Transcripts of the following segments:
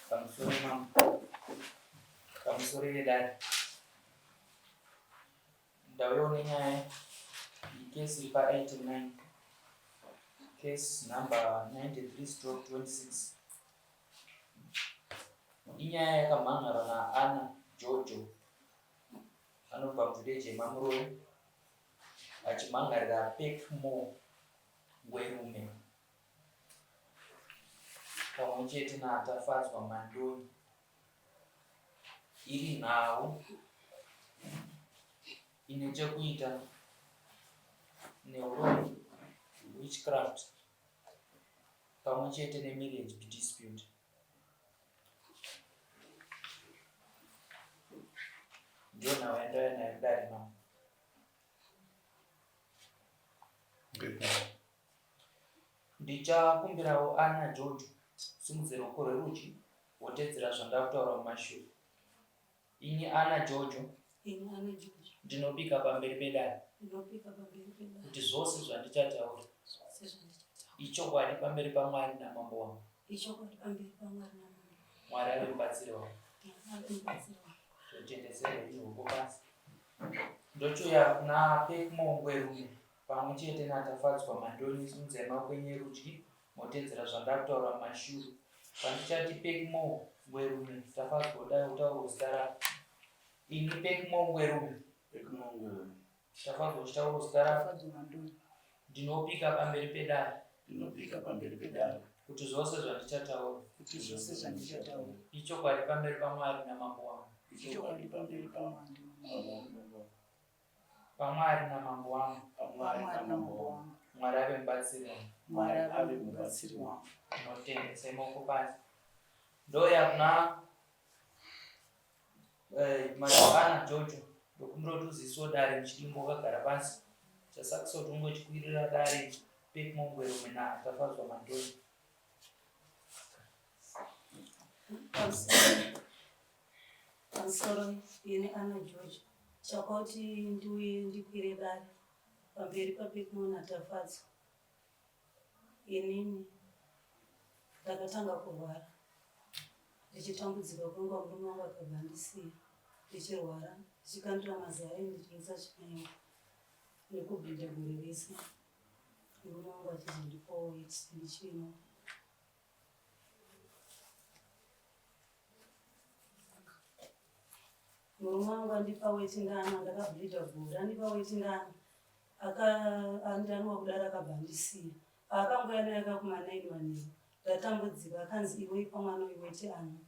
Pamusoro mambo. Pamusoro vedare. Ndauyawo nenyaya iyi case iri pa item 9. Case number 93 stroke 26. Inyaya yakamhan'arwa naAnna Jojo anobva muvillage yemaMuroyi achimhan'arira Packmore Ngwerume pamwe chete naTafadzwa Mandoni. Iri nhau ine chekuita neuroyi, witchcraft pamwe chete nemarriage dispute. Ndiyo nhau yandauya nayo kudare mambo. Ndichakumbirawo Anna Jojo simudze ruoko rwerudyi wotedzera zvandakutaura mumashure. Ini Anna Jojo Ini Anna Jojo ndinopika pamberi pedare ndinopika pamberi pedare kuti zvose zvandichataura zvose zvandichataura ichokwadi pamberi paMwari namambo wangu. ichokwadi pamberi paMwari namambo Mwari ave mubatsiri wangu. Mwari ave mubatsiri wangu. Totendesera henyu ruoko pasi. Ndochiuya kuna Pekmo Ngwerume pamwe chete naTafadzwa Mandoni simudzai maoko enyu erudyi motedzera zvandakutaura mumashure. Pandichati Pekmo Ngwerume Tafadzwa udai utaure zita rako. Ini Pekmo Ngwerume. Pekmo Ngwerume. Tafadzwa uchitaura zita rako. Tafadzwa Mandoni. Ndinopika pamberi pedare. Ndinopika pamberi pedare. Kuti zvose zvandichataura. Kuti zvose zvandichataura. Ichokwadi pamberi paMwari namambo wangu. Ichokwadi pamberi paMwari namambo wangu. PaMwari namambo wangu. PaMwari namambo wangu. Mwari ave mubatsiri wangu. Mwari ave mubatsiri wangu. Ndinotenda semaoko pasi. Ndoya kuna eh, Madzibana Jojo ndokumbira kuti uzivisewo dare muchidimbu wakagara pasi. Chasakisa kuti unge uchikwirira dare pekmongwerume naTafadzwa Mandoni. Pamusoro ini Anna George chakoti ndiuye ndikwire dare pamberi paPekmo naTafadzwa. Inini ndakatanga kurwara ndichitambudzika kwenguva murume wangu akabva andisiya ndichirwara ndichikandira mazai ndichirutsa chinengo nekubhidha gore rese murume wangu achizondipawo weti ndichinwa. Murume wangu andipa weti ndana ndakableeda gore andipa weti ndana andanwa kudaro akabva andisiya paakangouya naye akakuma 9 manheru ndatambudzika akanzi iwe ipa mwana uyu weti anwa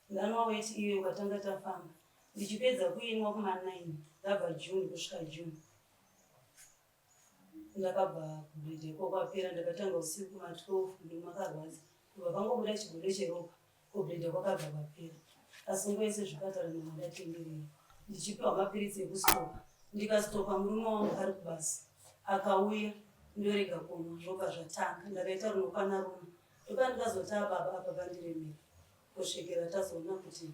ndanwa weti iyoyo ukatanga tafamba ndichipedza kuinwa kuma 9 ndabva june kusvika june Ndakabva kubleeder ikoko kwapera ndakatanga usiku kuma 12 ndomakarwadza kubva pangobuda chigodo cheropa kubleeder kwakabva kwapera asi nguva yese zvipatara ndanga ndatenderera ndichipiwa mapiritsi ekustopa ndikastopa murume wangu ari kubasa akauya ndorega kunwa zvobva zvatanga ndakaita runokwana runa ndopandikazoti ababa apa pandiremera kusvikira tazoona kuti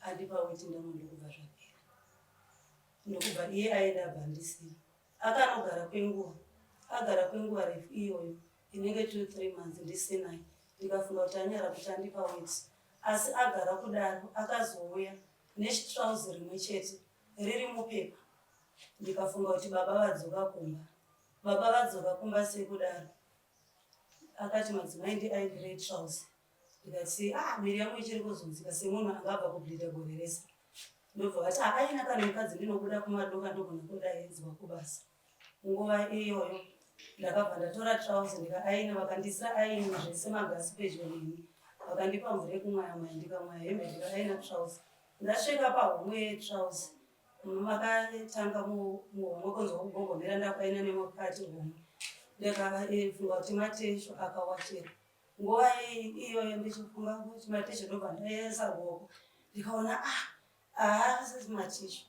andipa weti ndamwa ndokubva zvapera ndokubva iye aenda abva andisiya Akanogara kwenguva agara kwenguva refu iyoyo inenge two three months ndisinaye ndikafunga kuti anyara kuti andipa weti asi agara kudaro akazouya nechitrauzi rimwe chete riri mupepa ndikafunga kuti baba vadzoka kumba baba vadzoka kumba sekudaro akati madzimai ndiaindirei trauzi ndikati ah miri yangu ichiri kuzunzika semunhu anga abva kubleeda gore rese ndobva vati ah aina kana mukadzi ndinobuda kumadoka ndogona kudaidzwa kubasa nguva iyoyo ndakabva ndatora trouse ndikaaina vakandiisira aini zvese magasi pedyo neni vakandipa mvura yekumwaya mwaya ndikamwaya hembe ndikaaina trouse ndasvika pahomwe yetrouse makatanga muhomwe kunzwa kugogomera ndakaina nemukati homwe ndikafunga kuti matesho akawachera Nguva iyoyo ndichifunga kuti matishu ndobva ndaisa ruoko ndikaona ah haasi matishu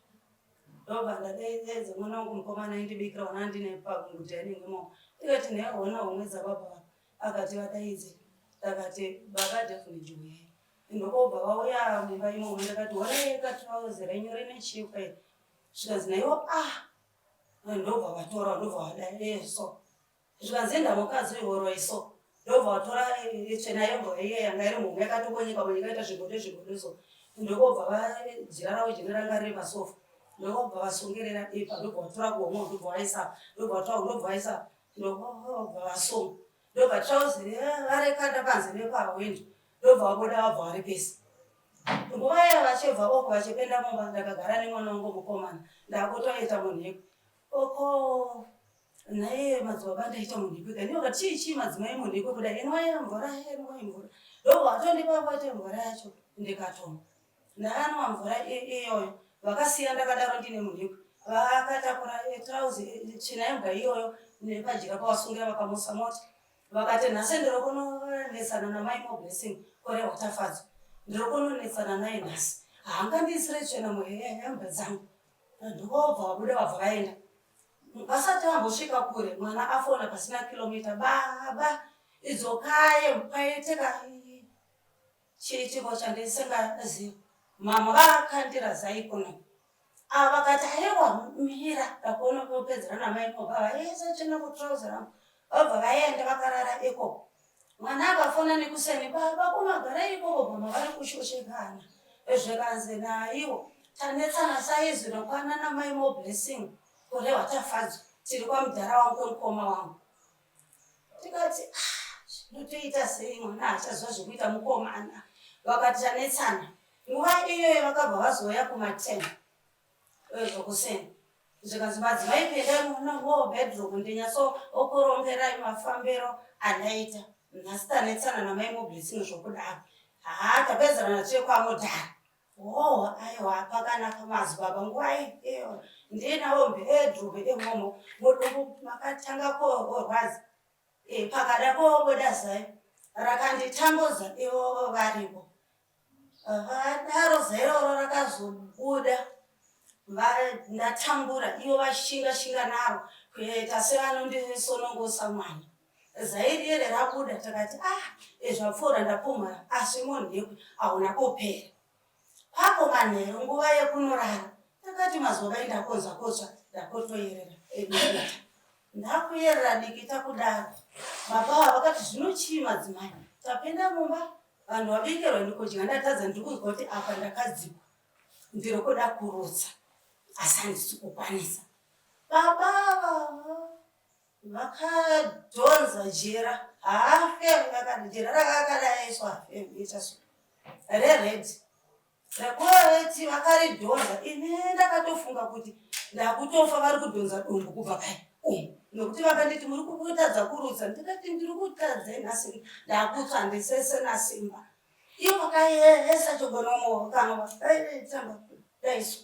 ndobva ndadaidza mwana wangu mukomana aindibikira ona ndine pamudining imomo ndikati nhai hona homwe dzababa vako akati vadaidze ndakati baba Daphne huyai ndokobva vauya mumba imomo ndakati honai katrauzi renyu rine chikwa iri zvikanzi naiwo ah ndobva vatora ndobva vadai so zvikanzi enda mukadzi uyu woroi so. Ndobva vatora tsvena yembwa iya yanga iri muhomwe yakatokonyeka konyeka ita zvigodo zvigodo so. Ndokobva vajira ravo jena ranga riri pasofa. Ndokobva vasungerera ipa ndobva vatora kuhomwe ndobva vaisa ndobva vatora ndobva vaisa ndobva vasunga. Ndobva trouser varekanda panze nepahwindo ndobva vabuda vabva varipisa. Nguva iya vachibva oko vachipinda mumba ndakagara nemwana wangu mukomana ndakutoita munhikwi. Oko Nhai madzibaba ndaita munhikwe kani vakati chii chii madzimai munhikwe kudai inwai mvura inwai mvura ndobva vatondipa mvura yacho ndikatomwa ndanwa mvura iyoyo vakasiya ndakadaro ndine munhikwe vakatakura trauzi tsvina yembwa iyoyo nepajira pavasungira vakamusa mota vakati nhasi ndiri kunonetsana namai Moblessing kurehwa Tafadzwa ndiri kunonetsana naye nhasi haangandiisire tsvina muhembe dzangu ndobva vabuda vabva vaenda Vasati vambosvika kure mwana afona pasina kilomita baba idzokai kwaitika chiitiko chandisingazivi mama vakandira zai kuno ava vakati aiwa mira ndakuona kupedzera namai mobva vaisa tsvina kutrauzi rangu vabva vaenda vakarara ikoko Mwana akafona nekuseni baba kumagara ikoko mama vari kushushikana zvikanzi naiwo tanetsana saizi nokwana namai Moblessing kurehwa Tafadzwa tiri kwamudhara wangu kwemukoma wangu tikati ah, zvinotoita sei mwana hachaziva zvekuita mukomana vakati tanetsana nguva iyoyo vakabva vazouya kuma 10 zvokuseni zvikanzi madzimai pindai muno wo bedroom ndinyatso okurongerai mafambiro andaita nhasi tanetsana namai Moblessing zvokudaro haa tapedzerana tiri kwamudhara wo aiwa pakanaka madzibaba nguva iyo ndinawo bedroom imomo mudumbu makatanga kurwadza e, pakada kobuda zai rakanditambudza ivo varipo Vadaro zai iroro rakazobuda ndatambura ivo vashinga shinga naro kuita sevanondisonongosa mwana. Zai riye rabuda takati ah zvapfuura ndapumhara asi munhikwi hauna kupera. Pako manheru nguva yekunorara takati mazuva vai ndakonza kotsva ndakotoyerera dikita. Ndakuyerera dikita kudaro baba ava vakati zvino chii madzimai tapinda mumba Vanhu vabikerwa ini kudya ndatadza ndiri kunzwa kuti apa ndakadzikwa ndiri kuda kurutsa asi handisi kukwanisa. Baba ava vakadhonza jira hafe jira rakakadaiswa hafe so rered Rekoreti vakaridhonza ini ndakatofunga kuti ndakutofa vari kudhonza dumbu kubva kai umu nokuti vakanditi muri kutadza kurutsa ndikati ndiri kutadza nhasi ndakutsva handisesena simba ivo vakayesa chogonomo kanwa tamba daiso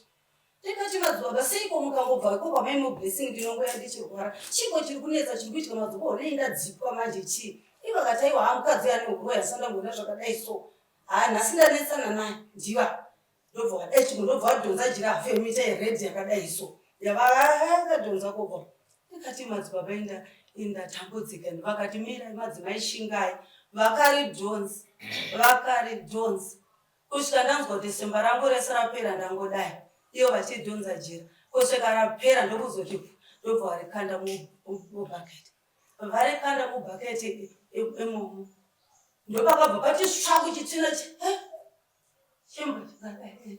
Ndikati madzibaba seiko mukangobva iko kwamai Moblessing ndinongouya ndichirwara chiiko chiri kunetsa chiri kuitika madzibaba honei ndadzipwa manje chii ivo vakati aiwa haa mukadzi uyo ane huroyi asi andangoona zvakadai so haa nhasi ndanetsana naye ndiva ndobva vadai chimwe ndobva vadhonza jira hafu yemita yered yakadai so yavakadhonza kobva ndikati madzibaba inda indatambudzika vakati mirai madzimai shingai vakaridhonza vakaridhonza Kusvika ndanzwa kuti simba rangu rese rapera ndangodai ivo vachidhonza jira kusvika rapera ndokuzoti ndobva varikanda mubucket varikanda mubucket imomo ndopakabva pati svaku chitsvina chimbwa chakadai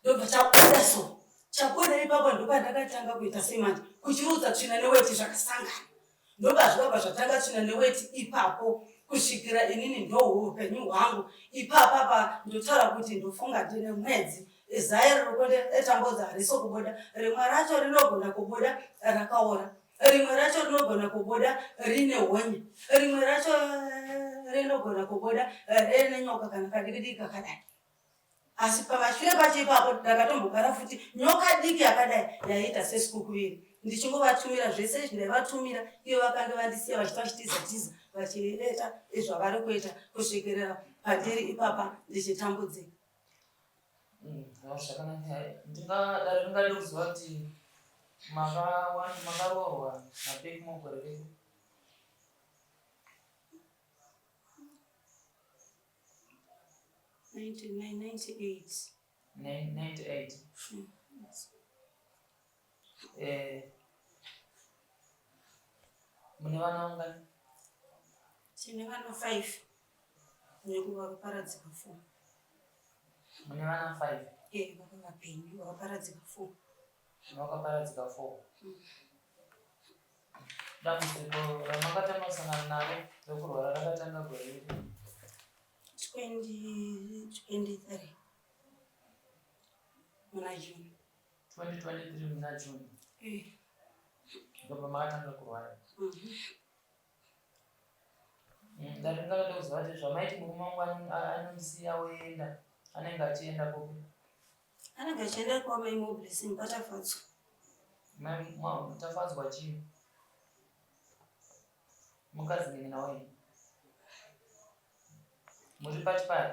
ndobva chabuda so chabuda ipapo ndopandakatanga kuita sei manje kuchirutsa tsvina neweti zvakasangana ndoba zvikabva zvatanga tsvina neweti ipapo kusvikira inini ndohuupenyu hwangu ipapapa ndotaura kuti ndofunga ndine mwedzi zai ririkunditambudzo harisi kubuda rimwe racho rinogona kubuda rakaora rimwe racho rinogona kubuda rine honye rimwe racho rinogona kubuda rine nyoka kana kadikidiki kakadai Asi pamashure pacho ipapo ndakatombogara futi nyoka diki yakadai yaiita sesikuku iri ndichingovatumira zvese izvi ndaivatumira iyo vakange vandisiya vachita vachitiza tiza vachileta izvavari kuita kusvikirira pandiri ipapa ndichitambudzika. Zvakanaka ndingadare ndingade kuziva kuti makaroorwa naPekmo gore ripi? 1998. 98. Eh, mune vana vangani? Tine vana 5 nekuvaparadzika 4. Mune vana 5? Eh, vaka vapenyu vakaparadzika 4. Vakaparadzika 4. Dambudziko ramakatanga kusangana naro rekurwara rakatanga gore ripi? 2023 muna June. 2023 muna June. Eh. Ndobva makatanga kurwara. Mhm. Ndati ndingada kuziva kuti zvamaiti murume wangu anondisiya oenda anenge achienda kupi? Anenge achienda kwamai Moblessing kwaTafadzwa. Mai Tafadzwa chii? Mukadzi nini nawe? Muri pachipari?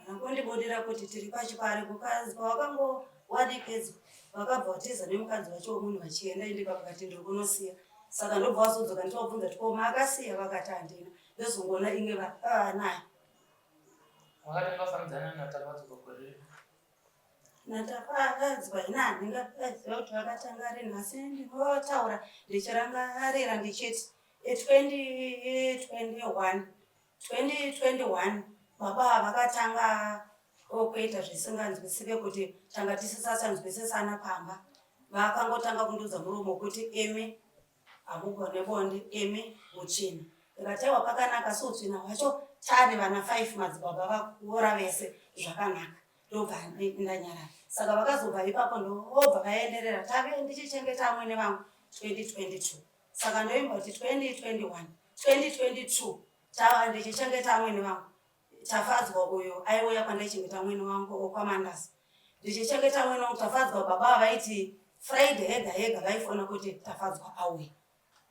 Vakondibudira kuti tiri pachipari kukazi pavakangowanikedzwa vakabva vatiza nemukadzi wacho wemunhu vachienda ende vakati ndiri kunosiya saka ndobva vazodzoka ndichavabvunza kuti ko maakasiya vakati handina ndozongoona imwe vanayo. Wakatanga kufambidzana naTafadzwa gore ripi? NaTafadzwa ini handingaziva kuti vakatanga rini asi ndinotaura ndichirangarira ndichiti 2021 2021 baba ava vakatanga kuita zvisinganzwisike kuti tanga tisisachanzwisisana pamba. Vakangotanga kundiudza muromo kuti imi hamugone bonde, imi hutsvina. Ndikati aiwa pakanaka asi hutsvina hwacho taane vana 5 madzibaba vakura vese zvakanaka. Ndobva ndanyarara. Saka vakazobva ipapo ndobva vaenderera tave ndichichengeta amwene vangu 2022. Saka ndoimba kuti 2021 2022 tava ndichichengeta amwene vangu. Tafadzwa uyo aiuya kwandaichengeta amwene wangu okwaMandasi. Ndichichengeta amwene wangu Tafadzwa baba vaiti Friday yega yega vaifona kuti Tafadzwa auye.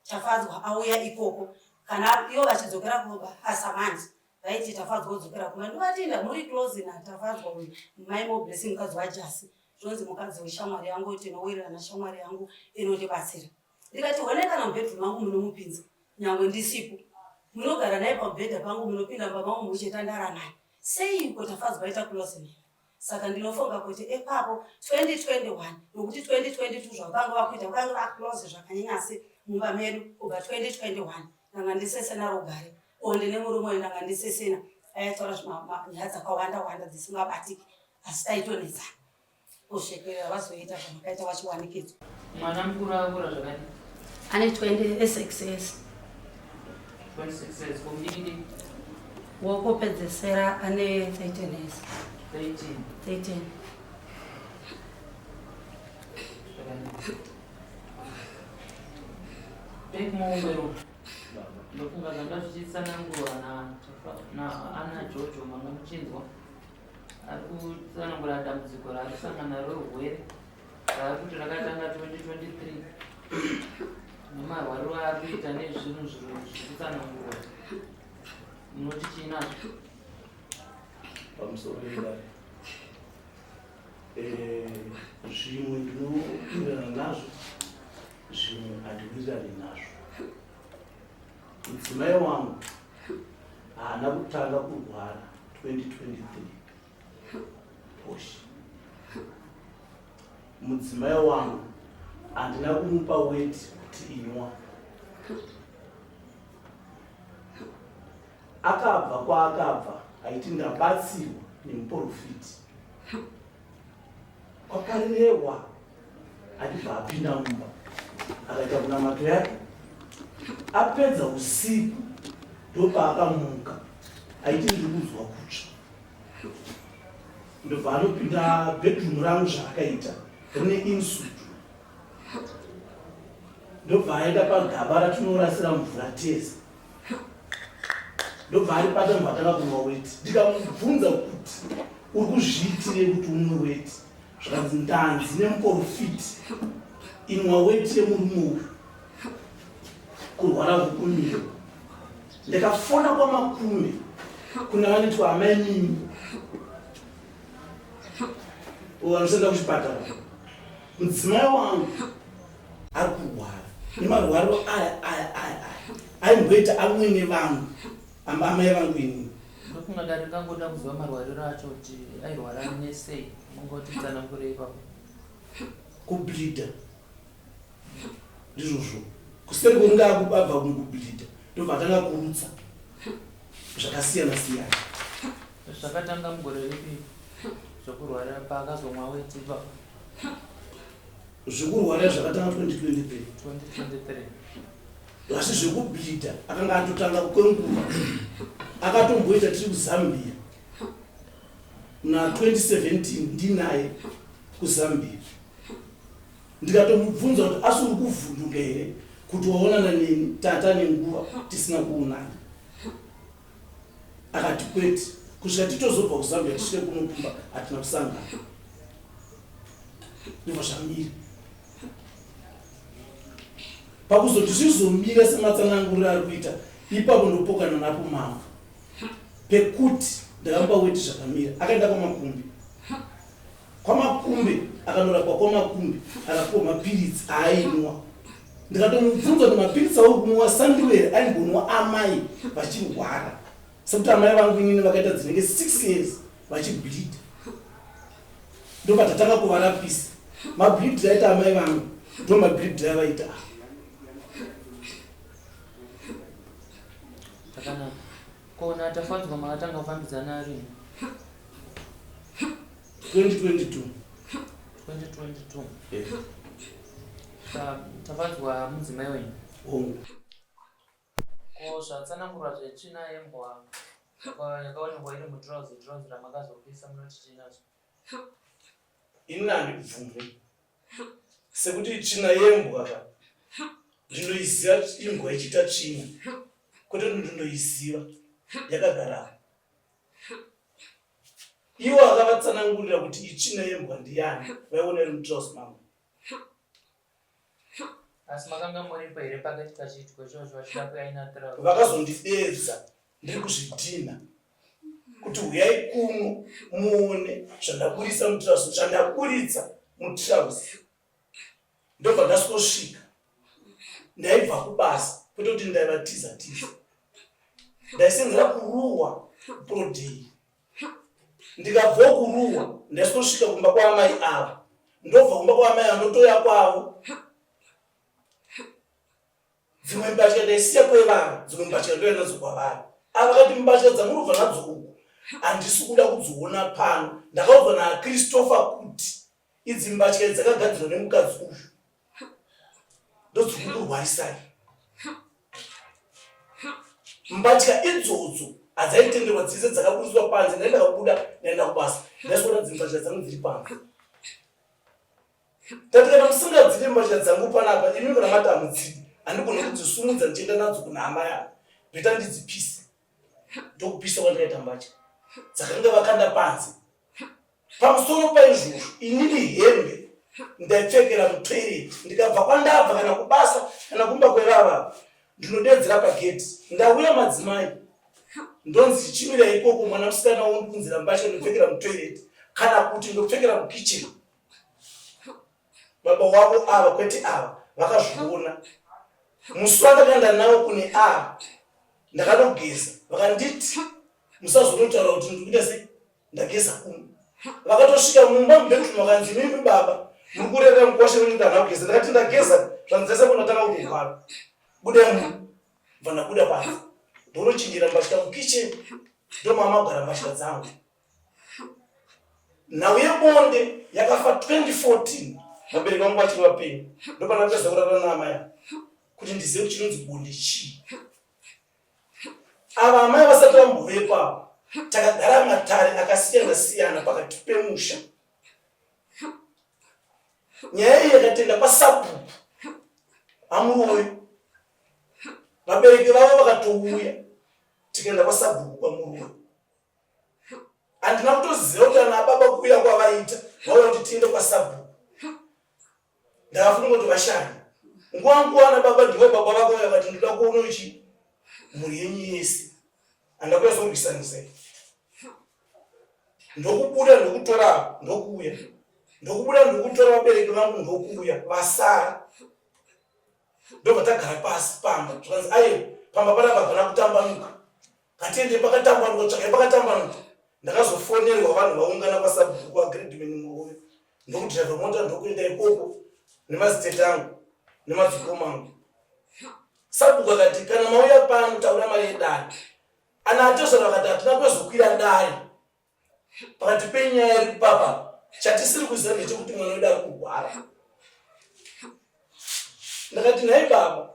Tafadzwa auya ikoko kana ivo vachidzokera kubasa manje vaiti Tafadzwa odzokera kumba ndovati muri close naTafadzwa uyu mai Moblessing mukadzi waJasi zvonzi mukadzi weshamwari yangu tinowirirana shamwari yangu inondibatsira ndikati hone kana mubedroom mangu munomupinza nyangwe ndisipo munogara naye pamubhedha pangu munopinda mumba mangu muchitandara naye seiko Tafadzwa aita close neni Saka ndinofunga kuti ipapo 2021 nokuti 2022 zvavakanga vakuita vakanga vaclose zvakanyanya asi mumba medu kubva 2021 ndanga ndisisina rugare bonde nemurume uyu ndanga ndisisina aitaura nyaya dzakawanda wanda dzisingabatiki asi taitonetsana kusvikira vazoita zvamakaita vachiwanikidzwa. Mwana mukuru akura zvakadii? Ane 26 years. 26 years. Ko mudiki? Wokupedzesera ane 13 years. 13. 13. Big Mongwero. Ndofunga zvanga zvichitsanangurwa na ana Jojo manga muchinzwa. Ari kutsanangura dambudziko raari kusangana naro rehurwere raari kuti rakatanga 2023 nemarwariro aari kuita nezvinhu zviri kutsanangurwa. Munoti chii nazvo? Pamusoro pedare eh, zvimwe ndinowirirana nazvo zvimwe handiwirirani nazvo. Mudzimai wangu haana kutanga kurwara 2023 Poshi. Mudzimai wangu handina kumupa weti kuti inwa. Akabva kwaakabva aiti ndabatsirwa nemuporofiti. Kwakarehwa achibva apinda mumba akaita kunamato yake apedza usiku ndopaakamuka aiti ndiri kunzwa kutsva ndobva anopinda bedroom rangu zvaakaita rine insuit ndobva aenda pagaba ratinorasira mvura tese ndobva aribata ndobva atanga kunwa weti ndikamubvunza kuti uri kuzviitirei kuti unwe weti zvikanzi ndanzi nemuporofiti inwa weti yemurume uyu kurwara kukumira ndikafona kwamakume kuna vanoitwa amai mimi vanoshanda kuchipatara mudzimai wangu ari kurwara nemarwariro aya aya aya aya aimboita amwene vangu amai vangu inini ndofunga dare ngangoda kuziva marwariro acho kuti airwara nesei mungotitsanangurei ipapo kubleeda ndizvozvo kuseri kunge akubabva mukubleeda. Ndobva atanga kurutsa zvakasiyana siyana. Zvakatanga mugore ripi zvekurwara paakazomwa weti ipapo? Zvekurwara zvakatanga 2023. 2023. Asi zvekubleeda akanga atotanga kwenguva. Akatomboita tiri kuZambia na 2017 ndinaye kuZambia. Ndikatomubvunza kuti asi uri kuvhunduka here kuti waonana neni tata nenguva tisina kuonana. Akati kwete kusvika titozobva kuZambia tisvike kuno kumba hatina kusangana. Ndobva zvamira. Pakuzoti zvizomira sematsananguriro ari kuita ipapo ndopokana napo mambo. Pekuti ndakamupa weti zvakamira akaenda kwamakumbi. Kwamakumbe akanorapwa kwamakumbe akapiwa mapiritsi aainwa ndikatomubvunza kuti mapiritsi auri kunwa sandiwere aimbonwa amai vachirwara sekuti amai vangu inini vakaita dzinenge 6 years vachibleed ndopatatanga kuvarapisa mableed aita amai vangu ndo mableed avaita Zvakanaka. Ko naTafadzwa makatanga kufambidzana rini? 2022. 2022. Yeah. Tafadzwa mudzimai wenyu? Hongu. Ko zvatsanangurwa zvetsvina yembwa yakaonekwa iri mutrouse trouse ramakazopisa munoti chii nazvo? Ini handibvume sekuti tsvina yembwa ka ndinoiziva imbwa ichiita tsvina kwete kuti ndinoiziva yakagarapo iwo akavatsanangurira kuti itsvina yembwa ndiyani vaiona iri mutrouse mangu Asi makanga muripo here pakaitika chiitiko ichocho vachida kuyaina trouse? Vakazondideedza ndiri kuzvidhinha kuti huyai kuno muone zvandaburitsa mutrouse zvandaburitsa mutrouse ndobva ndasvosvika ndaibva kubasa kwete kuti ndaivatiza tiza ndaisenzera kuruwa prodei ndikabvawo kuruwa ndaisosvika kumba kwaamai ava ndobva kumba kwaamai ava ndotoya kwavo dzimwe mbatya ndaisiya kwevari dzimwe mbatya ndoya nadzo kwavari ava vakati mbatya dzamurobva nadzo uku handisi kuda kudziona pano ndakaudzwa nachristopher kuti Idzi mbatya idzi dzakagadzirwa nemukadzi uyu ndodzikukurwarisai. Mbatya idzodzo hadzaitenderwa dzese dzakaburitswa panze. Ndai ndakabuda ndaenda kubasa ndaisona dzimbatya dzangu dziri panze. Tati kana musingadzide mbatya dzangu panapa imi kana mati hamudzidi handigone kudzisumudza ndichienda nadzo kuna hama yangu bheta ndidzipise. Ndokupisa kwandakaita mbatya dzakanga vakanda panze. Pamusoro paizvozvo inini hembe ndaipfekera mutoilet ndikabva kwandabva kana kubasa kana kumba kwevava ndinodedzera pagate ndauya madzimai ndonzi chimira ikoko mwana musikana wondiunzira mbatya ndopfekera mutoilet kana kuti ndopfekera mukitchen baba wavo ava kwete ava vakazviona musi wandakaenda nawo kune ava ndakanogeza vakanditi musazonotaura kuti ndikuita sei ndageza kuno vakatosvika mumba mubedroom vakanzi mimi baba muri kureva mukwasha wenyu kuti handina kugeza ndakati ndageza zvanzi dzese kunatanga kutorwara budai muno bva ndabuda panze ndonochinjira mbatya mukitchen ndomama kugara mbatya dzangu nhau yebonde yakafa 2014 vabereki vangu vachiri vapenyu ndopandapedza kurara naamai kuti ndizive kuti chinonzi bonde chii Ava amai vasati vambovepo ava, takagara matare akasiyana siyana pakati pemusha. Nyaya iyi yakatenda kwasabhuku amuroyi, vabereki vavo vakatouya tikaenda kwasabhuku kwamuroyi. Handina kutoziva kuti ana baba kuuya kwavaita vauya kuti tiende kwasabhuku. Ndakafunga kuti vashandi nguva nguva ana baba ndivo baba vakauya vakati ndoda kuona ichi mhuri yenyu yese handida kuyazorwisanisa ndokubuda ndokutora ndokuuya ndokubuda ndokutora vabereki vangu ndokuuya vasara ndobva tagara pasi pamba zvikanzi aye pamba panapa hapana kutambanuka Ngatiende pakatambanuka, tsvakai pakatambanuka. Ndakazofonerwa vanhu vaungana kwasabhuku kwaGreatman Murove ndokudhiraivha mota ndokuenda ikoko nemazitete angu nemadzikoma angu. Sabhuku akati kana mauya pano taura mari yedare. Ana atezvara vakati hatina kuzokwira dare pakati penyaya iri kupapa. Chatisiri kuziva ndechekuti mwana wedu ari kurwara. Ndakati nhai baba,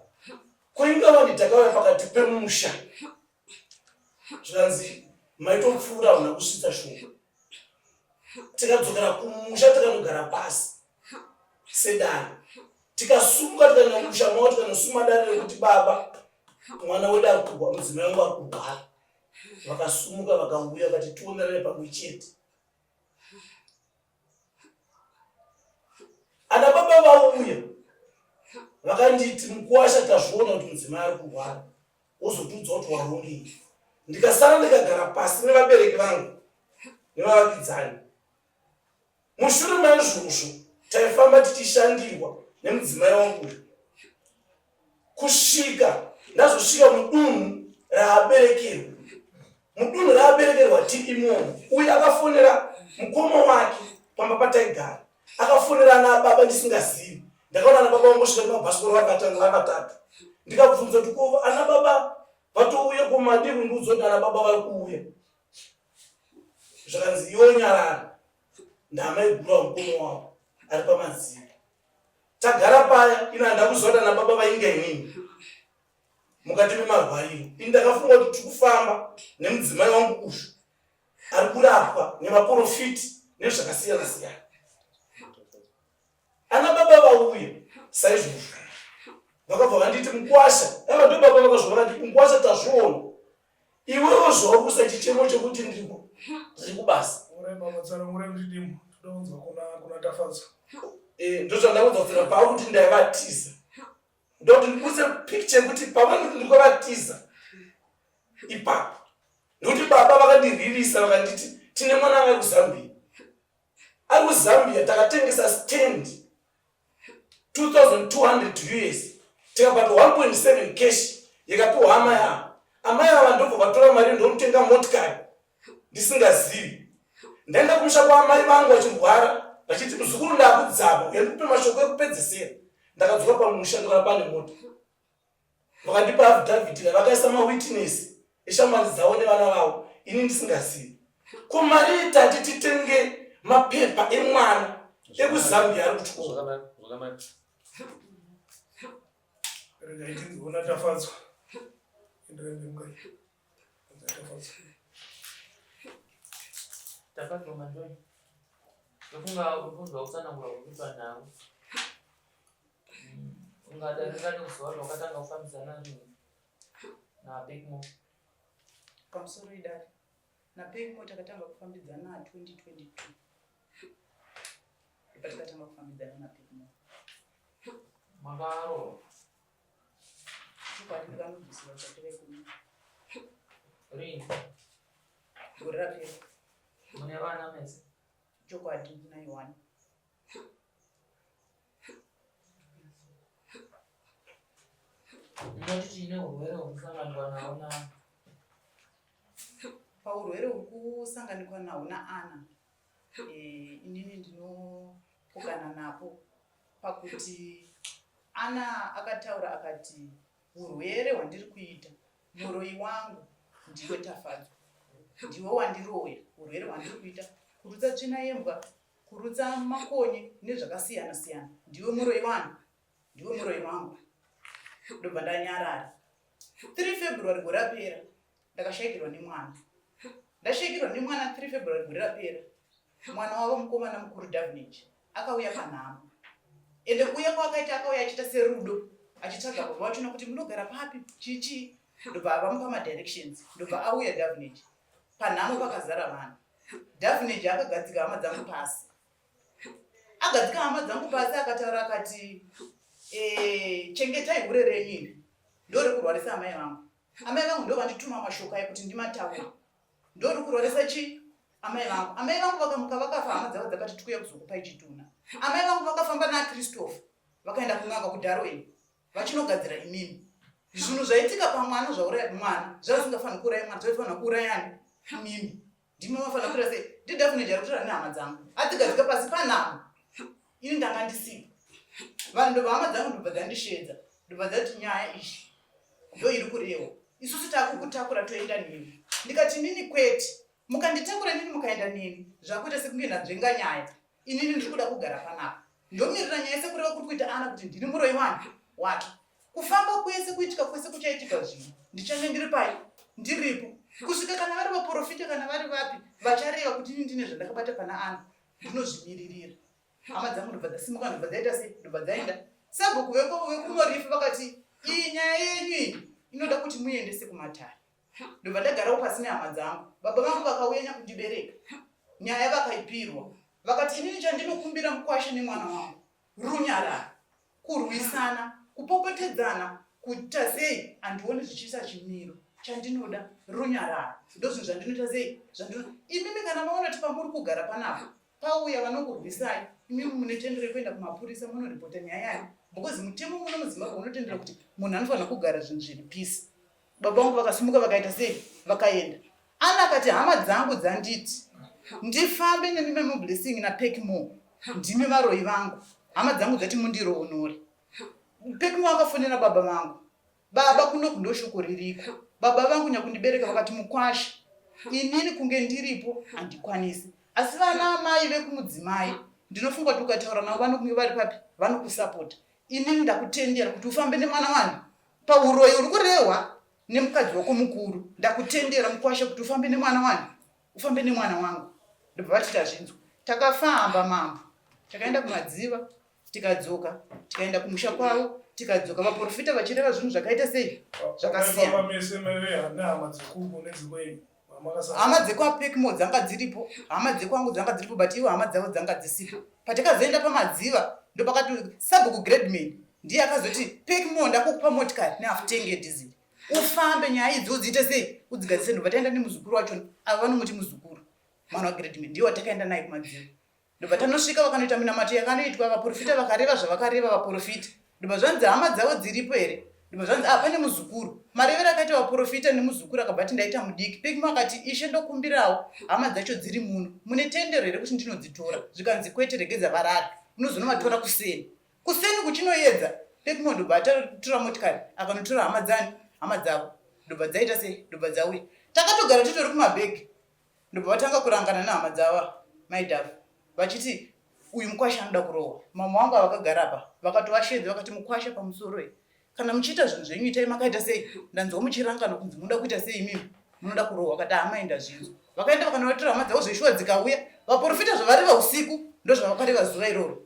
ko ingawani takauya pakati pemusha zvikanzi maitopfuura hamuna kusvitsa shoko. Tikadzokera kumusha tikanogara pasi sedare tikasumuka tikaenda kumusha mavo tikanosuma dare rekuti baba mwana wedu ari kurwa mudzimai wangu ari kurwara vakasumuka vakauya vati tionerane pamwe chete ana baba vauya vakanditi mukuwasha tazviona kuti mudzimai ari kurwara wozotiudza kuti warongei ndikasara ndikagara pasi nevabereki vangu nevavakidzani Mushure maizvozvo taifamba tichishandirwa nemudzimai wangu uyu kusvika ndazosvika mudunhu raaberekerwa. Mudunhu raaberekerwa tiri imomo, uyu akafonera mukoma wake pamba pataigara, akafonera ana baba ndisingazivi. Ndakaona ana baba vangosvika nemabhasikoro vari vatanga vari vatatu, ndikabvunza kuti ko ana baba vatouya ko madii kundiudza kuti ana baba vari kuuya? Zvakanzi iwe nyarara ndamaiguru wamukoma wavo ari pamadziro. Tagara paya ini handina kuziva kuti ana baba vainga inini mukati memarwariro. Ini ndakafunga kuti tiri kufamba nemudzimai wangu uyu ari kurapwa nemaporofiti nezvakasiyana siyana. Ana baba vauya saizvozvo vakabva vanditi mukwasha ava ndo baba vakazova vakati mukwasha tazviona iwewo zvauri kusa chichemo chekuti ndiri kubasa eh, ndozvandaudza kutsira pava kuti ndaivatiza ndokuti ndikuse picture yekuti pamwe kuti ndikuvatiza ipapo nekuti baba vakandiririsa vakanditi tine mwana anga kuzambia ari kuzambia takatengesa stand 2200 us tikabata 1.7 cash yakapiwa amai ava. Amai ava ndobva vatora mari ndomutenga motikari ndisingazivi. Ndaenda kumusha kwaamai vangu vachirwara vachiti muzukuru ndakudzama uya ndikupe mashoko ekupedzesera. Ndakadzoka pamusha ndokana pane mota. Vakandipa affidavit vakaisa mawitness eshamwari dzavo nevana vavo ini ndisingazivi. Ko mari itati titenge mapepa emwana ekuZambia ari kuchikoro. Zvakanaka, zvakanaka. Regai tinzwe Tafadzwa. Enderai mberi mukai. Tafadzwa. Tafadzwa Mandoni. Ndofunga uri kunzwa kutsanangura kuri panhau. Ungada ringade kuziva kuti wakatanga kufambidzana rini naBigmo? Pamusoro idare. NaBigmo takatanga kufambidzana 2022. Patakatanga kufambidzana naBigmo. Makaroorwa? Chokwadi ndakanobvisirwa chakira ikumi. Rini? Gore rapera. Mune vana mese? Chokwadi ndinaye one. Ndinoti tine urwere hwekusanganikwa nawo na paurwere hwekusanganikwa nawo naana eh, inini ndinopokana napo pakuti ana akataura akati urwere hwandiri kuita muroyi wangu ndiwe tafadzwa ndiwe wandiroya urwere hwandiri kuita kurutsa tsvina yembwa Kurutsa makonye nezvakasiyana siyana. Ndiwe muroyi wani? Ndiwe muroyi wangu. Ndobva ndanyarara. 3 February gore rapera ndakashaikirwa nemwana. Ndashaikirwa nemwana 3 February gore rapera. Mwana wavo mukomana mukuru Davinage akauya panhamo. Ende kuuya kwaakaita akauya achiita serudo achitsvaga baba vachona kuti munogara papi chii chii ndobva avamupa madirections ndobva auya Davinage panhamo pakazara vanhu. Daphne akagadzika hama dzangu pasi. Agadzika hama dzangu pasi akataura akati eh, chengetai hure renyu iri ndorikurwarisa amai vangu. Amai vangu ndo vandituma mashoko ayo kuti ndimataure. Ndorikurwarisa chi amai vangu. Amai vangu vakamuka vakafa hama dzavo dzakati tikuya kuzokupai chitunha. Amai vangu vakafamba naChristopher vakaenda kun'anga kuDarwin. Vachinogadzira imimi. Zvinhu zvaitika pamwana zvauraya mwana zvavasingafaniri kuuraya mwana zvaifanira kuurayani imimi. Ndimi mafanira kuita sei? NdiDaphne jari kutaura nehama dzangu. Adzigadzika pasi panhamo. Ini ndanga ndisipo. Vanhu ndobva hama dzangu ndobva dzandishedza. Ndobva dzati nyaya iyi. ndo iri kurehwa isusu takukutakura toenda nemi ndikati nini kwete mukanditakura nini mukaenda neni zvakuita sekunge ndanzvenga nyaya inini ndiri kuda kugara panapa ndomirira nyaya sekureva kuri kuita ana kuti ndini muroyi wani wake kufamba kwese kuitika kwese kuchaitika zvino ndichange ndiri pai ndiripo kusvika kana vari vaprofita kana vari vapi vachareva kuti ini ndine zvandakabata pana ana ndinozvimiririra hama dzangu ndobva dzasimuka ndobva dzaita sei ndobva dzaenda sabhuku vekumorifi vakati iyi nyaya yenyu iyi inoda kuti muendese kumatare ndobva ndagarawo pasi nehama dzangu baba vangu vakauya nyakundibereka nyaya vakaipirwa vakati inini chandinokumbira mukwasha nemwana wangu runyararo kurwisana kupopotedzana kuita sei handioni zvichiisa chimiro chandinoda runyararo ndozvinhu zvandinoita sei zvandino imimi kana maona kuti pamuri kugara panapa pauya vanokurwisai imimi mune tendero yekuenda kumapurisa munoripota nyaya yayo because mutemo muno muzimbabwe unotendera kuti munhu anofanira kugara zvinhu zviri peace Baba vangu vakasimuka vakaita sei? Vakaenda. Ana akati hama dzangu dzanditi ndifambe nemi Memo Blessing naPackmore. Ndimi varoyi vangu. Hama dzangu dzati mundiroonore. Packmore akafonera baba vangu. Baba kuno ndoshoko ririko. Baba vangu nyakundibereka vakati mukwasha. Inini kunge ndiripo handikwanisi. Asi vana amai vekumudzimai ndinofunga kuti ukataura navo vanokunge vari papi vanokusapota. Inini ndakutendera kuti ufambe nemwana wani Pauroyi uri kurehwa nemukadzi wako mukuru ndakutendera mukwasha kuti ufambe nemwana wani ufambe nemwana wangu ndobva vati tazvinzwa takafamba mambo takaenda kumadziva tikadzoka tikaenda kumusha kwavo tikadzoka vaprofita vachireva zvinhu zvakaita sei zvakasiyana hama dzekwaPekmo dzanga dziripo hama dzekwangu dzanga dziripo but ivo hama dzavo dzanga dzisipo patakazoenda pamadziva ndopakati sabhuku gradman ndiye akazoti pekmo ndakukupa motikari nehalf tank yedhiziri ufambe nyaya idzi udziite sei udzigadzise ndobva taenda nemuzukuru wacho ava vanomuti muzukuru mwana wagradman ndiye watakaenda naye kumadziva Ndobva tanosvika vakanoita minamato yakanoitwa vaprofita vakareva zvavakareva vaprofita. Ndobva zvanzi hama dzavo dziripo here? Ndobva zvanzi ah pane muzukuru. Marevero akaita vaprofita nemuzukuru akabva ati ndaita mudiki. Pekimo akati ishe ndokumbirawo hama dzacho dziri muno. Mune tendero here kuti ndinodzitora? Zvikanzi kwete regedza varare. Unozonovatora kuseni. Kuseni kuchinoyedza Pekimo ndobva atora motikari akanotora hama dzani hama dzavo. Ndobva dzaita sei? Ndobva dzauya. Takatogara titori kumabhegi. Ndobva vatanga kurangana nehama dzavo mai Dhafu vachiti uyu mukwasha anoda kurohwa. Mama wangu avakagara apa vakatovashedza vakati mukwasha pamusoroi kana muchiita zvinhu zvenyu itai makaita sei ndanzwa muchirangana kunzi munoda kuita sei imimi munoda kurohwa vakati amai ndazvinzwa vakaenda vakanovatora hama dzavo zveshuwa dzikauya vaprofita zvavareva usiku ndozvavakareva zuva iroro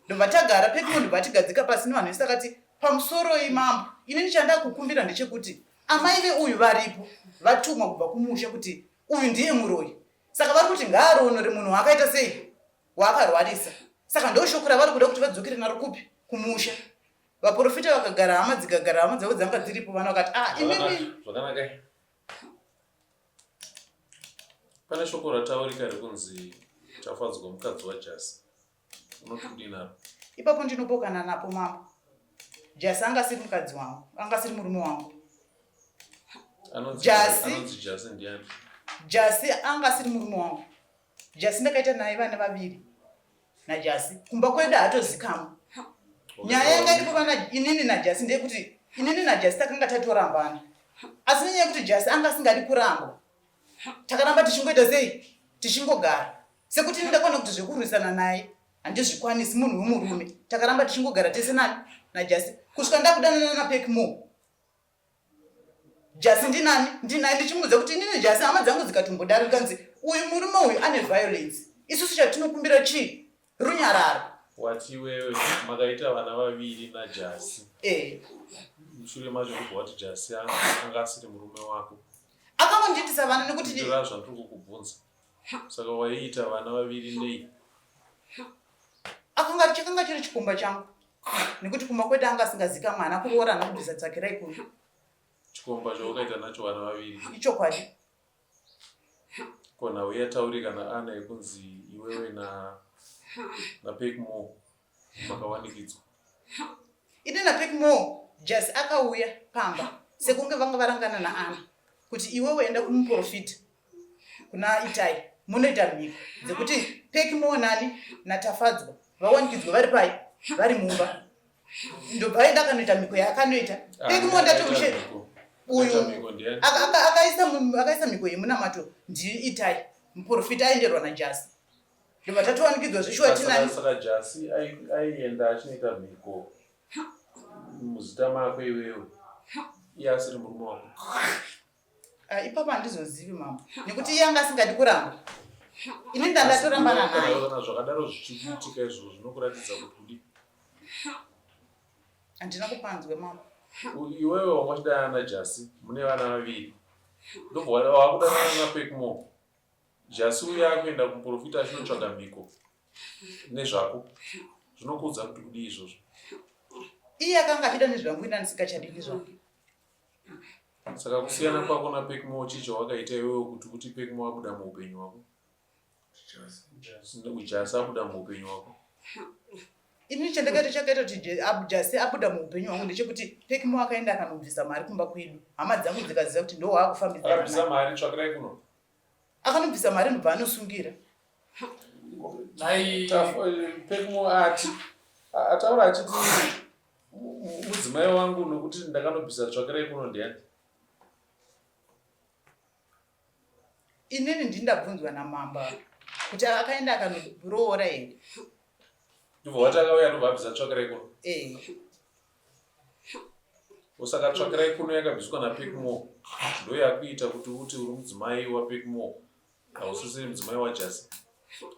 ndobva tagara pekimo ndobva atigadzika pasi nevanhu vese akati pamusoroi mambo inini chandakukumbira ndechekuti Amai veuyu varipo vatumwa kubva kumusha kuti uyu ndiye muroyi saka vari kuti ngaaroonore munhu waakaita sei waakarwarisa saka ndoshoko ravari kuda kuti vadzokere naro kupi kumusha vaprofita vakagara hama dzikagara hama dzavo dzanga dziripo vanhu vakati ah imimi zvakanaka pane shoko rataurika rekunzi tafadzwa mukadzi wajasi Unotodii naro? Ipapo ndinopokana napo mambo. Jasi anga asiri mukadzi wangu, anga asiri murume wangu. Anonzi Jasi. Anonzi Jasi ndiani? Jasi anga asiri murume wangu. Jasi ndakaita naye vana vaviri naJasi. Kumba kwedu haatozikamwa. Nyaya yanga iripo vana inini naJasi ndeyekuti inini naJasi takanga tatorambana. Asi nenyaya yekuti Jasi anga asingadi kurambwa. Takaramba tichingoita sei? Tichingogara. Sekuti ini ndakaona kuti zvekurwisana naye handizvikwanisi munhu wemurume. Takaramba tichingogara tese nani naJasi kusvika ndakudanana naPackmore. Jasi ndinani ndinaye ndichimuudza kuti inini Jasi hama dzangu dzikatombodaro ndikanzi uyu murume uyu ane violence. Isusu chatinokumbira chii? Runyararo. Wati iwewe makaita vana vaviri naJasi. Eh. Mushure macho ndobva wati Jasi anga asiri murume wako. Akangondiitisa vana nekuti ndira zvandiri kukubvunza. Saka waiita vana vaviri nei? Akanga chakanga chiri chikomba changu nekuti kumba kwedu anga asingazika mwana kuroora haana kubvisa tsakirai kuno. Chikomba chawakaita nacho vana vaviri. Ichokwadi. Ko nhau yataurika naAna yekunzi iwewe na naPackmore makawanikidzwa. Ini naPackmore Jasi akauya pamba sekunge vanga varangana naAna kuti iwewe enda kumuprofita kuna Itai munoita mhiko dzekuti Pekimo nani naTafadzwa vawanikidzwe vari pai vari mumba ndobva aenda akanoita mhiko yaakanoita ah, Pekimo ndatomushe Uyu akaisa mhiko yemunamato ndiitai muprofita aenderwa najasi ndobva tatowanikidzwa zveshuwa tinani. Saka jasi aienda achinoita mhiko muzita mako iwewe iye asiri murume wako? Ah, ipapo handizozivi mambo nekuti iye anga asingadi kuramba ini ndandatorambana naye. Kana zvakadaro zvichiitika izvozvo zvinokuratidza kuti kudi handina kupanzwe mambo. Iwewe wanga uchidanana najasi mune vana vaviri ndobva wakudanana napekmo jasi uye akuenda kumuprofita achinotsvaga mhiko nezvako zvinokuudza kuti kudii izvozvo? Iye akanga achida nezvangu ini andisingachadi nezvangu. Saka kusiyana kwako naPekmo chii chawakaita iwewe kuti uti Pekmo abuda muupenyu hwako? Jasi abuda muupenyu hwako. Ini chandakaita chakaita kuti Jasi abuda muupenyu hwangu ndechekuti Pekmo akaenda akanobvisa mari kumba kwedu. Hama dzangu dzikaziva kuti ndowaakufambidzana. Akabvisa mari tsvakirai kuno. Akanobvisa mari ndobva anosungira. Pekmo ati ataura achiti mudzimai wangu nokuti ndakanobvisa tsvakirai kuno ndiyani? Inini ndini ndabvunzwa namambo kuti akaenda akanoroora here. Ndibva wati akauya ndobva abvisa tsvakirai kuno. Eh. Saka tsvakirai kuno yakabviswa napekmo ndoyakuita kuti uti uri mudzimai wapekmo hausisiri mudzimai wajasi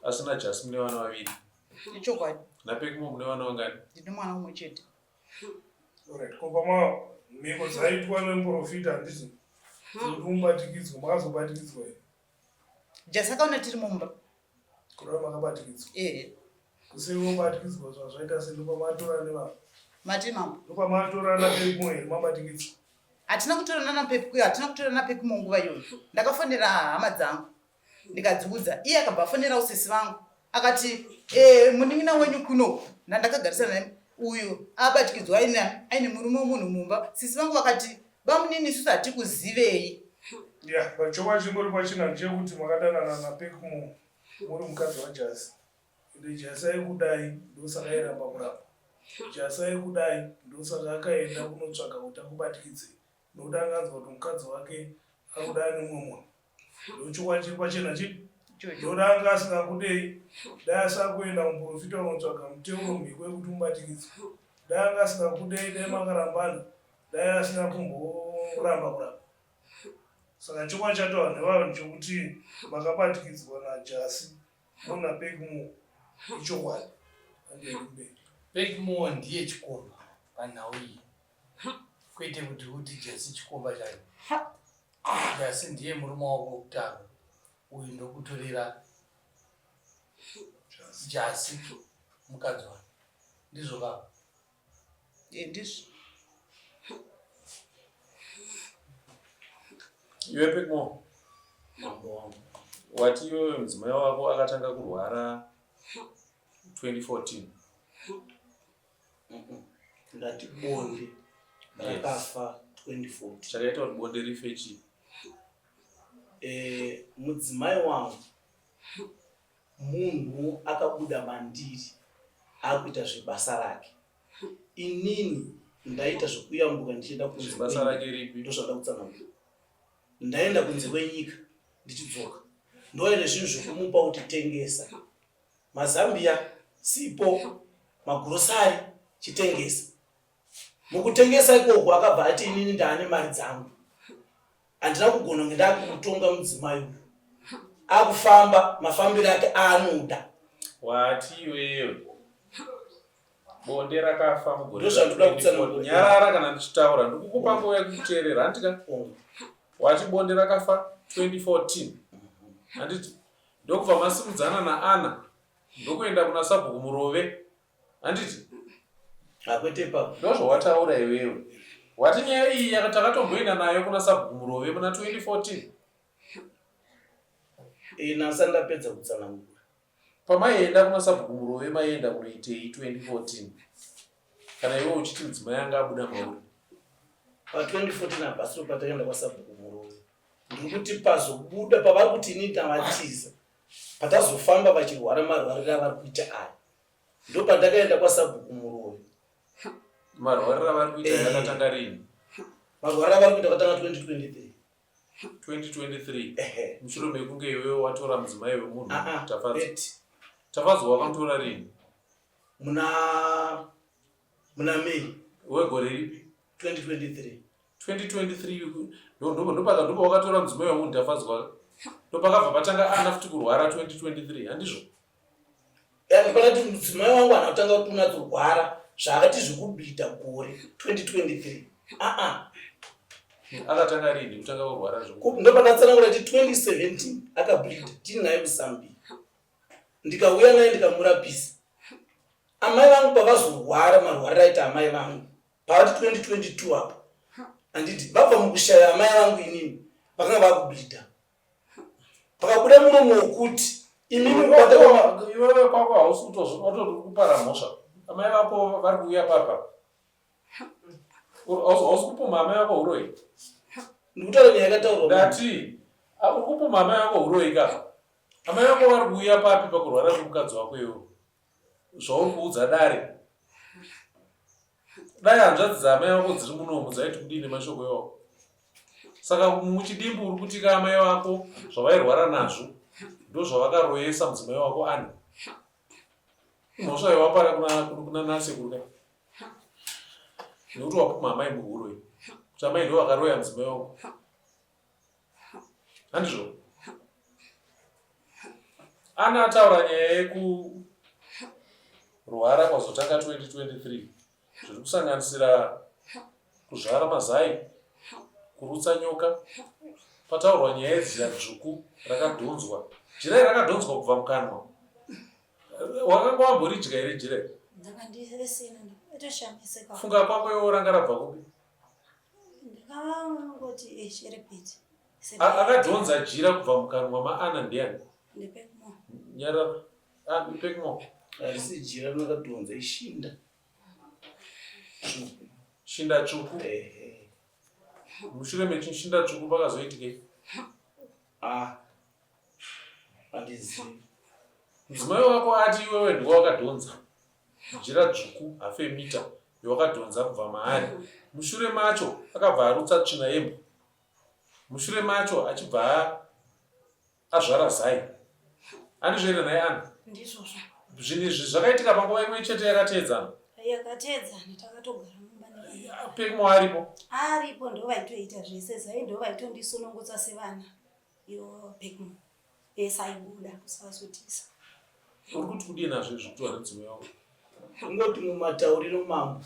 asi najasi mune vana vaviri. Ichokwadi. Napekmo mune vana vangani? Ndine mwana umwe chete. Alright, ko pama mhiko dzaitwa nemuprofita handiti dzekuti mubatikidzwe makazobatikidzwa here? Jasi akaona tiri mumba. Kureva makabatikidzwa? Ehe. Kusiri mubatikidzwa zvazvaita sei ndopamatorana nevanhu? Mati mambo. Ndopamatorana pekmo here mabatikidzwa? Hatina kutorana naPepku, hatina kutorana Pekmo nguva iyoyo. Ndakafonera hama dzangu ndikadziudza, iye akabva afonerawo sisi vangu akati e, munin'ina wenyu kuno ndandakagarisana naye uyu abatikidzwa aine aine murume wemunhu mumba. Sisi vangu vakati bamunini isusu hatikuzivei. Yeah, but chokwadi chingori pachina ndechekuti makadanana naPekmo muri mukadzi waJasi. Ende Jasi aikudai ndosaka airamba kurapa. Jasi aikudai ndosaka akaenda kunotsvaga kuti akubatikidzei nokuti anga anzwa kuti mukadzi wake akuda nemumwe munhu. Ndochokwadi chiri pachena chii? Ndoda anga asingakudei dai asakuenda kumuprofita kunotsvaga muteuro mhiko yekuti mubatikidzwe. Dai anga asingakudei dai makarambana dai asina kumboramba kurapa. Saka chokwadi chataurwa nevanhu chekuti makabatikidzwa naJasi Mona Pegmo ichokwadi handiende kumberi. Pegmo ndiye chikomba panhau iyi kwete kuti uti Jasi chikomba chacho. Jasi ndiye murume wako wekutanga uyu ndokutorera Jasi mukadzi wake ndizvo ka? Eh, ndizvo. Iwe Pekmo, Mambo wangu. wati iwewe mudzimai wako akatanga kurwara 2014. Ndati bonde rakafa 2014. Chakaita kuti bonde rife chii? Eh, mudzimai wangu Munhu akabuda mandiri akuita zvebasa rake. Inini ndaita zvekuyambuka ndichienda kunze Zvebasa kwenyika. rake ripi? Ndozvandada kutsanangura. Ndaenda kunze kwenyika ndichidzoka ndouya nezvinhu zvekumupa kuti tengesa. Mazambia, sipo, magurosari chitengesa. Mukutengesa ikoko akabva ati inini ndaane mari dzangu. Handina kugona kunge ndakutonga mudzimai uyu. Akufamba mafambiro ake aanoda. Wati iwewe bonde rakafa mugore Ndozvandoda kutsanangura. Nyarara kana ndichitaura ndikukupa nguva yekuteerera handika. Wati bonde rakafa 2014 handiti ndokubva masimudzana naAna ndokuenda kuna sabhuku Murove handiti Hakwete ipapo. Ndozvawataura iwewe. Wati nyaya iyi takatomboenda nayo kuna sabhuku Murove muna 2014. Eh, nasa ndapedza kutsanangura. Pamaienda kuna sabhuku Murove maienda kunoitei 2014? Kana iwe uchiti mudzimai anga abuda mauri. Pa 2014 hapasiro patakaenda kwasabhuku Murove. Ndiri kuti pazobuda pavari kuti inini tavatiza. Patazofamba vachirwara marwariro avari kuita aya. Ndopandakaenda kwasabhuku Murove. Marwariro avari kuita aya akatanga rini? Marwara avari kuita akatanga 2023. 2023 Ehe. mushure mekunge iwewe watora mudzimai wemunhu Ah, ah, Tafadzwa. eti. Tafadzwa wakamutora rini? Muna muna May Wegore ripi? 2023. 2023 ndopaka ndopawakatora mudzimai wemunhu Tafadzwa. Ndopakabva patanga ana futi kurwara 2023 handizvo? Ndinofanira kuti mudzimai wangu haana kutanga kuti unatsorwara zvaakati zvekubida gore 2023 aa Akatanga rini kutanga kurwara zveku? Ndopandatsanangura kuti 2017 akableed tiinaye kuZambia ndikauya naye ndikamurapisa. Amai vangu pavazorwara marwariro aita amai vangu pavati 2022 apo handiti vabva mukushaya amai vangu inini vakanga vakubleeda pakabuda muromo wokuti imimi kubata iwewe kwako hausi kutozvoti kupara mhosva amai vako vari kuuya papa hausi kupumha amai vako huroyi ndikutaura nyaya yakataurwa ndati uri kupumha amai vako huroyi ka amai vako vari kuuya papi pakurwara kwemukadzi wako iwewe zvauri kuudza dare dai hanzvadzi dzaamai vako dziri munomu dzaiti kudii nemashoko iwawo saka muchidimbu uri kutika amai vako zvavairwara nazvo ndozvavakaroyesa mudzimai wako ani mhosva yawapara kuna nasekuru kai nekuti wapuma amai muhuroyi kuti amai ndo vakaroya mudzimai wako Handizvo? Ana ataura nyaya yekurwara kwazotanga 2023 zviri kusanganisira kuzvara mazai, kurutsa nyoka. Pataurwa nyaya yejira dzvuku rakadhonzwa. Jira iri rakadhonzwa kubva mukanwa. Wakanga wamboridya here jira iri? Ndakandisina ndatoshamisika. Funga kwako iwe ranga rabva kupi? Ndakangoti esherepeti. Akadhonza jira kubva mukanwa maAna ndiani? Ndipekmo. Nyarara. Ah, Pekmo. Harisi jira rinakadhonza ishinda. Tsvuku. Shinda tsvuku. Ehe. Mushure mechishinda tsvuku pakazoitikei? Ah. Handizivi. Mudzimai wako ati iwewe ndiwe wakadhonza jira dzvuku hafe mita yawakadhonza kubva maari. Mushure macho akabva arutsa tsvina yembwa. Mushure macho achibva azvara zai. Handizvo here nhai Anna? Ndizvozvo. Zvinhu izvi zvakaitika panguva imwe chete yakateedzana. Yakateedzana takatogara mumba ne. Pekmo aripo. Aripo ndovaitoita zvese zai ndovaitondi-sunungutsa sevana. Iwo Pekmo. Ese aibuda kusazotisa. Uri kuti kudii nazvo izvi kuti wane wako? Kungoti mumatauriro mambo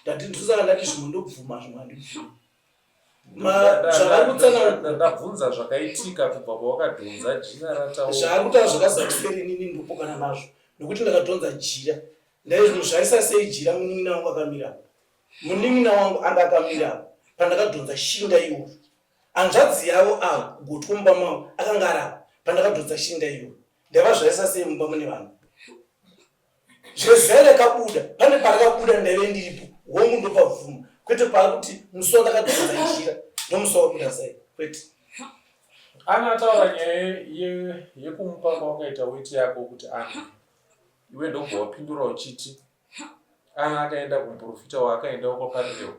ndati ndosaka ndati zvimwe ndobvuma zvimwe handibvumi. Ndabvunza zvakaitika kubva pawakadhonza jira rataura. Zvaari kutaura zvakazadziseri inini ndopokana nazvo nekuti ndakadhonza jira ndaizvozvarisa sei jira munin'ina wangu akamira munin'ina wangu anga akamira pandakadhonza shinda iyoyo Hanzvadzi yavo ava kugotwe mumba mavo akanga ari apa pandakadhonza shinda iyoyo. Ndaivazvarisa sei mumba mune vanhu? Zvezai rakabuda pane parakabuda ndaive ndiripo hongu ndopabvuma kwete paari kuti musi wandakadhonza jira ndomusi wakabuda zai kwete. Ana ataura nyaya yekumupa kwawakaita weti yako kuti Ana iwe ndobva wapindura uchiti Ana akaenda kumuprofita waakaenda kwaparirewo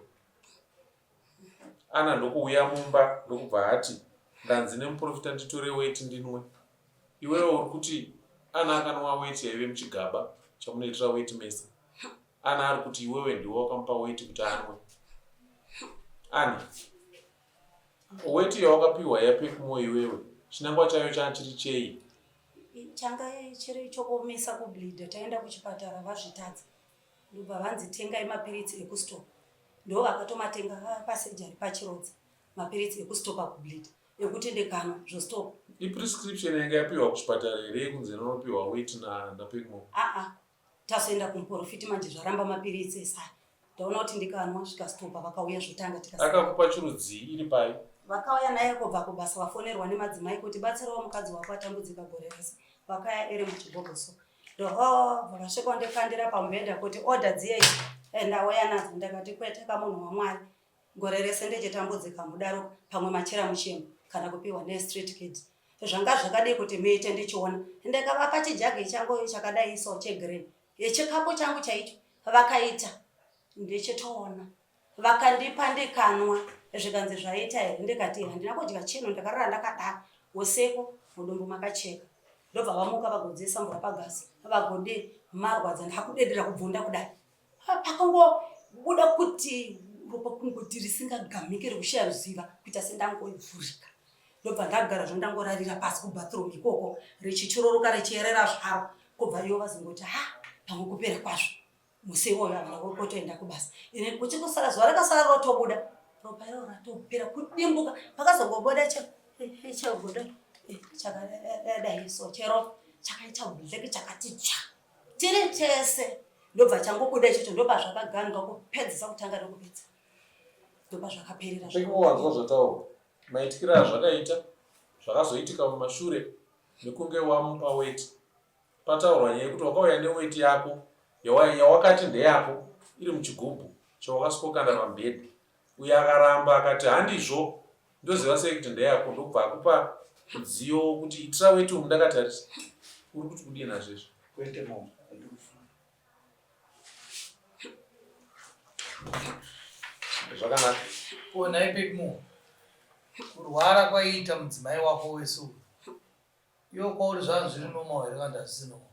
Ana ndokuuya mumba ndokubva ati ndanzi nemuprofita nditore weti ndinwe. Iwewe uri kuti Ana akanwa weti yaive muchigaba chamunoitira weti mese. Ana ari kuti iwewe ndiwe wakamupa weti kuti anwe. Ana, weti yawakapiwa yaPekmo iwewe chinangwa chayo changa chiri chei? Changa chiri chokumisa kubleeder taenda kuchipatara vazvitadza. Ndobva vanzi tengai mapiritsi ekustopa. Ndovakatomatenga pasejari pachirodza mapiritsi ekustopa kubleed ekuti ndikanwa zvostopa. Iprescription yanga yapiwa kuchipatara here yekunzi inonopiwa weti naPegmo? Aa tazoenda kumuporofiti manje zvaramba mapiritsi esaya. Ndaona kuti ndikanwa zvikastopa vakauya zvotanga tikasa. Akakupa chirudzii iri pai? Vakauya naye kubva kubasa vafonerwa nemadzimai kuti batsirawo mukadzi wako atambudzika gore rese. Vakaya iri muchibhogoso. Ndohoo vakasvika ndikandira pamubhedha kuti order dziye eh, ndauya nadzo ndakati kwete kamunhu wamwari gore rese ndichitambudzika mudaro pamwe machira muchema kana kupiwa nestreet kid zvanga zvakadii kuti muite ndichiona ndakavapa chijagi changu chakadai so chegreen chikapu changu chaicho vakaita ndichitoona. Vakandipa ndikanwa zvikanzi zvaita here ndikati handina kudya chinhu ndakarara ndakadaro usiku mudumbu makacheka ndobva vamuka vagodziisa mvura pagasi vagodii marwadza ndakudedera kubvunda kudai pakangobuda kuti ropa kungoti risingagamike rekushaya ruziva kuita sendangovhurika ndobva ndagara zvo ndangorarira pasi kubathroom ikoko richichuroroka richierera zvaro kubva ivo vazongoti ha pamwe kupera kwazvo musi iwoyo havana kutoenda kubasa ine kuti kusara zuva rakasara rotobuda ropa iro ratopera kudimbuka pakazongobuda chegodo chakadai so chero chakaita black chakati tsva tiri tese ndobva changobuda ichocho ndopazvakaganuka kupedzisa kutanga nekupedza ndopazvakaperera wanzwa zvataurwa maitikiro azvakaita zvakazoitika mumashure mekunge wamupa weti Pataurwa nyaya yekuti wakauya neweti yako yawakati ndeyako iri muchigubhu chawakasvikokanda pamubhedha. Uyo akaramba akati handizvo, ndoziva sei kuti ndeyako ndokubva akupa mudziyo wokuti itira weti umu ndakatarisa. Uri kuti kudii nazvo izvi? Kwete mom, Zvakanaka. Ko nhai Pekmo, kurwara kwaiita mudzimai wako wese uyu Iwe kwauri zvanga zviri normal here kana hazvisi normal?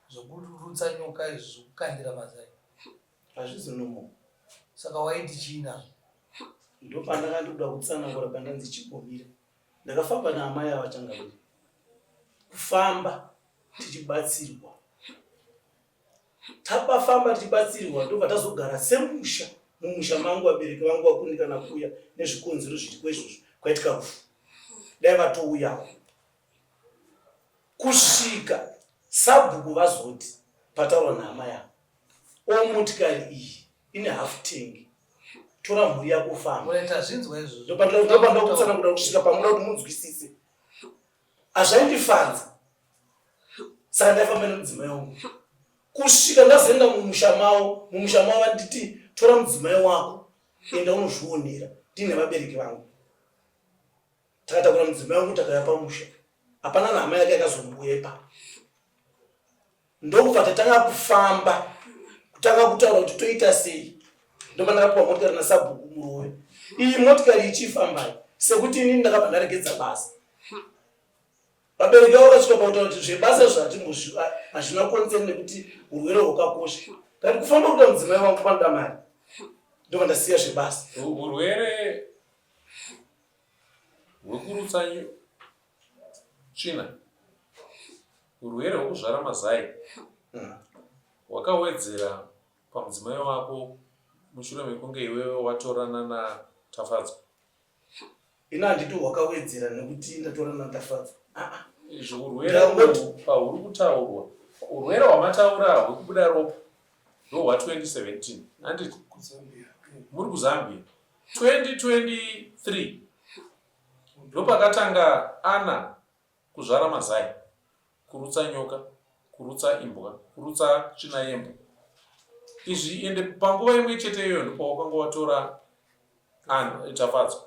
Zvekurutsa nyoka izvi zvekukandira mazai. Hazvisi normal. Saka waiti chii nazvo? Ndopandanga ndikuda kutsanangura pandanzi chimbomira. Ndakafamba naamai ava changamire. Kufamba tichibatsirwa. Tapafamba tichibatsirwa ndobva tazogara semusha mumusha mangu vabereki vangu vakundikana kuuya nezvikonzero zviriko izvozvo kwaitika rufu dai vatouyawo kusvika sabhuku vazoti pataurwa nehama yavo o motikari iyi ine half tank tora mhuri yako ufambe ndopanda kutsanangura kusvika pamuda kuti munzwisise Hazvaindifadza saka ndaifamba nemudzimai wangu kusvika ndazoenda mumusha mavo. Mumusha mavo vanditi tora mudzimai wako enda unozvionera ndine vabereki vangu. Takatakura mudzimai wangu takauya pamusha, hapana nehama yake yakazombuya ipapo. Ndokubva tatanga kufamba kutanga kutaura kuti toita sei. Ndobva ndakapiwa motikari nasabhuku Murove. Iyi motikari ichifambai sekuti inini ndakabva ndaregedza basa. Vabereki vavo vakasvika pakutaura kuti zvebasa izvo hazvina konzeri nekuti urwere hwakakosha. Ndati kufamba kuita mudzimai wangu panoda mari. Ndobva ndasiya zvebasa. Urwere hwekurutsa tsvina Urwere hwekuzvara mazai hwakawedzera pamudzimai wako mushure mekunge iwewe watorana naTafadzwa. Ini handiti hwakawedzera nekuti ndatorana naTafadzwa. Ah, ah. Izvo urwere pahuri kutaurwa, urwere hwamataura hwekubuda ropa ndohwa 2017 handiti? Muri kuZambia 2023 ndopakatanga Anna Kuzvara mazai, kurutsa nyoka, kurutsa imbwa, kurutsa tsvina yembwa. Izvi ende panguva imwe chete iyoyo ndopawakanga watora Tafadzwa.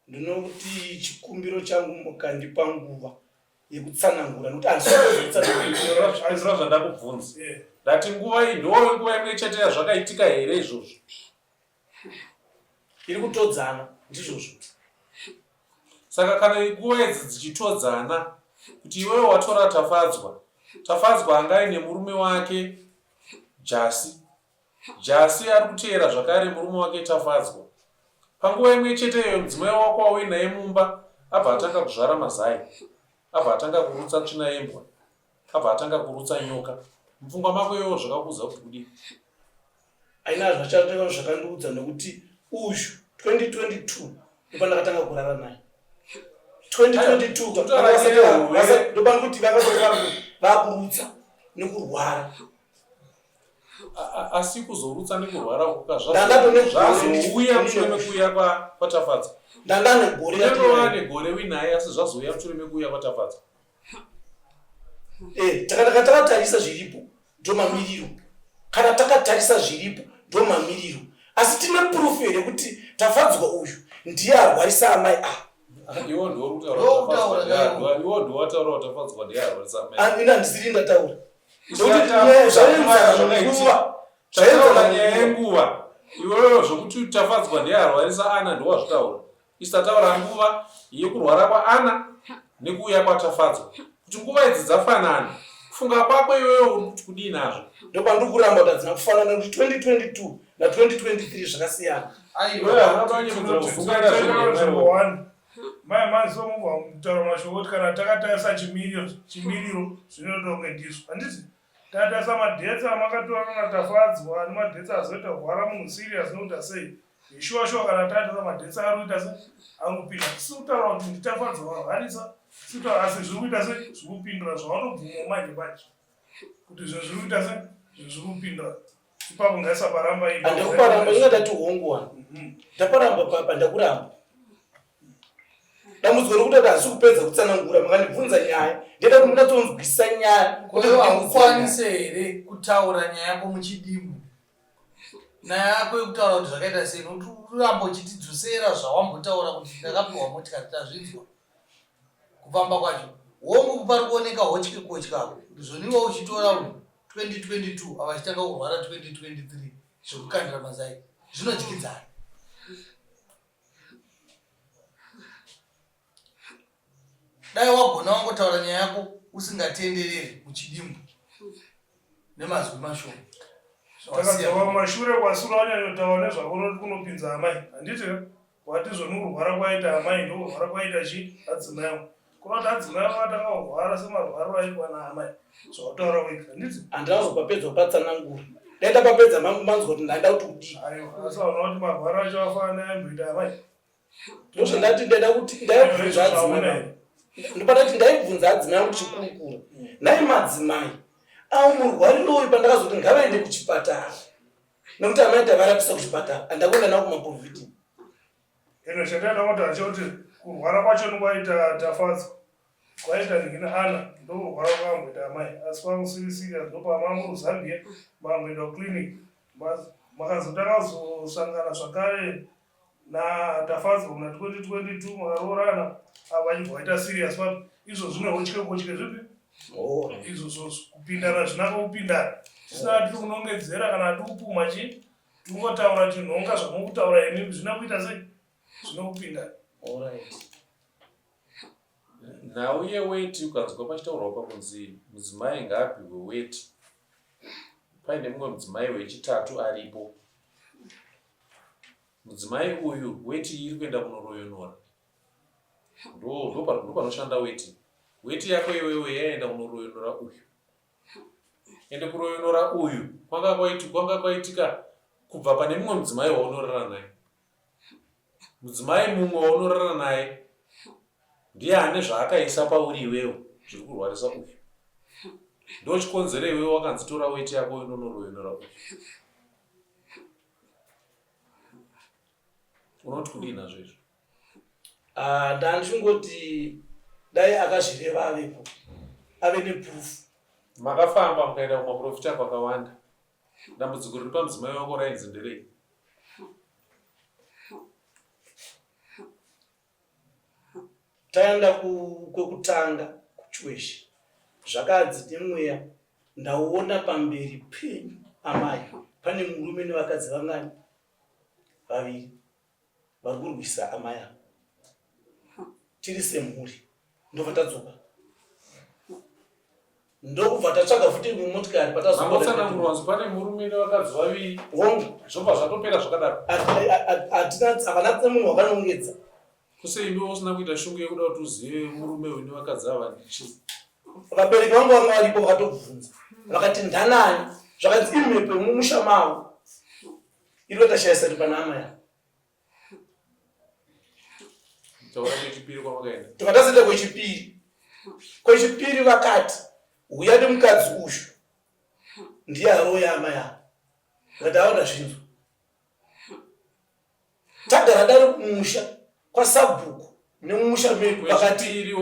Ndinokuti chikumbiro changu mukandipa nguva yekutsanangura nokuti handisikutsanaangura zvandakubvunza. Ndati nguva iyi ndoo nguva imwe chete yazvakaitika here izvozvo? iri kutodzana ndizvozvo saka kana nguva idzi dzichitodzana kuti iwewe watora tafadzwa tafadzwa anga aine murume wake jasi jasi ari kuteera zvakare murume wake tafadzwa panguva imwe chete iyoyo mudzimai wako wauinaye mumba abva atanga kuzvara mazai abva atanga kurutsa tsvina yembwa Abva atanga kurutsa nyoka. Mupfungwa mako iwewe zvakakuudza kuti kudii? Aina zvachatanga zvakandiudza nekuti uyu 2022 ndopandakatanga kurara naye. 2022 ndopandikuti vakatanga vakurutsa nekurwara. Asi kuzorutsa nekurwara uku kazvazouya mushure mekuuya kwaTafadza. Ndanga negore. Unenge negore uinaye asi zvazouya mushure mekuuya kwaTafadza. Eh, takataka takatarisa zviripo ndomamiriro kana takatarisa zviripo ndomamiriro asi tine proof here kuti tafadzwa uyu ndiye arwarisa amai ava ini handisiri ndataura nekuti zvaenzana nguva. Taura nyaya yenguva iwewe zvokuti Tafadzwa ndiye arwarisa Ana ndowazvitaura. Isu tataura nguva yekurwara kwaAna nekuuya kwaTafadzwa kuti nguva idzi dzafanana. Kufunga kwako iwewe uri kuti kudii nazvo? Ndopandiri kuramba kuti hadzina kufanana nekuti 2022 na 2023 zvakasiyana. Iwewe hauna kunyepedzera kuzungaira zvenhema iwewe. Mai maziso mubva mutaura mashoko kuti kana takatarisa chimiriro chimiriro zvinoita kunge ndizvo handiti Tatarisa madates amakatorana naTafadzwa nemadates azoita kurwara munhu serious nokuita sei shuwa shuwa kana tatarisa madates ari kuita se angopinda tisi kutaura kuti ndiTafadzwa warwarisa tisi kutaura asi zviri kuita se zviri kupindura zvawanobvuma manje manje kuti zvinhu zviri kuita se zvinhu zviri kupindura ipapo ngaisaparamba Handikuparamba inga ndati hongu wani. Ndaparamba papa ndakuramba. Dambudziko rekuti ati hasi kupedza kutsanangura makandibvunza nyaya ndeda kuti mundatonzwisa nyaya. Kwewe haukwanise here kutaura nyaya yako muchidimbu nyaya yako yekutaura kuti zvakaita sei nokuti uramba uchitidzosera zvawambotaura kuti ndakapiwa motikari tazvinzwa kufamba kwacho hongu pari kuoneka hotye kotya kuti zvoniwa uchitora 2022 ava chitanga kurwara 2023 zvekukandira mazai zvinodyidzana dai wagona wangotaura nyaya yako usingatendereri muchidimbu nemazwi mashoma takadzoka kumashure kwasura wanyanyotaura nezvako unoti kunopinza amai handiti ka wati zvoni kurwara kwaita amai ndokurwara kwaita chii adzimai angu Kunoti adzimai vanga vatanga kurwara semarwariro aitwa naamai zvawataura wega handiti? Handina kuzopapedza kupatsanangura. Dai ndapapedza manzwa kuti ndaida kuti kudii. Aiwa asi hauna kuti marwariro acho afanana neaimboita amai. Ndozvandati ndaida kuti ndaibvunza adzimai. Ndopandati ndaibvunza adzimai angu tichikurukura. Nhai madzimai avo murwariro uyu pandakazoti ngavaende kuchipatara nekuti amai tavarapisa kuchipatara handakuenda navo kumaprofiti. Eno chandada kutaura chekuti kurwara kwacho nokwaita Tafadzwa kwaita ndikina Anna ndokurwara kwakamboita amai asi kwakusiri serious ndopamamuri kuZambia makamboenda kuclinic makazotanga kuzosangana zvakare naTafadzwa muna 2022 makaroorana ava vachibva vaita serious papi izvo zvine hotye kotye zvipi oh. izvozvozvo kupindana zvinako kupindana tisina tiri kunongedzera kana tiri kupuma chii Tingotaura chinhonga zvamukutaura imi zvina kuita sei zvinokupinda. Alright. Nhau yeweti ukanzwa pachitaurwa pakunzi mudzimai ngaapihwe weti paine mumwe mudzimai wechitatu aripo. Mudzimai uyu weti iri kuenda kunoroyonora. Ndopanoshanda weti. Weti yako iwewe yaenda kunoroyonora uyu. Ende kuroyonora uyu kwanga kwaitika kwanga kwaitika kubva pane mumwe mudzimai waunorara naye. Mudzimai mumwe waunorara naye ndiye ane zvaakaisa pauri iwewe zviri kurwarisa uyu. Ndochikonzero iwewe wakanzi tora weti yako unonoroyonora uyu. Unoti kudii nazvo izvo? Ah, ndandichingoti dai akazvireva avepo ave neproof. Makafamba mukaenda kumaprofita kwakawanda. Dambudziko riri pamudzimai wako rainzi nderei? Taenda kwekutanga kuChiweshe zvakanzi nemweya ndauona pamberi penyu amai pane murume nevakadzi vangani vaviri. vari kurwisa amai ava tiri semhuri ndobva tadzoka ndokubva tatsvaga futi imwe motikari patazotsanangurwanzi pane murume nevakadzi vaviri hongu zvobva zvatopera zvakadaro hatina havana munhu wakanongedza Kose iwe usina kuita shungu yekuda kuti uzive murume uyu nevakadzi ava ndichii? Vabereki vangu vanga varipo vakatobvunza vakati ndanani zvakanzi imhepo yemumusha mavo iri kuita shaisani pana amai ava. Taura kwechipiri kwamakaenda. Tikatazoenda kwechipiri. Kwechipiri vakati huya nemukadzi uyu ndiye aroya amai ava. Vakati awa ndazvinzwa. Tagara dare kumusha kwasabhuku nemumusha medu pakati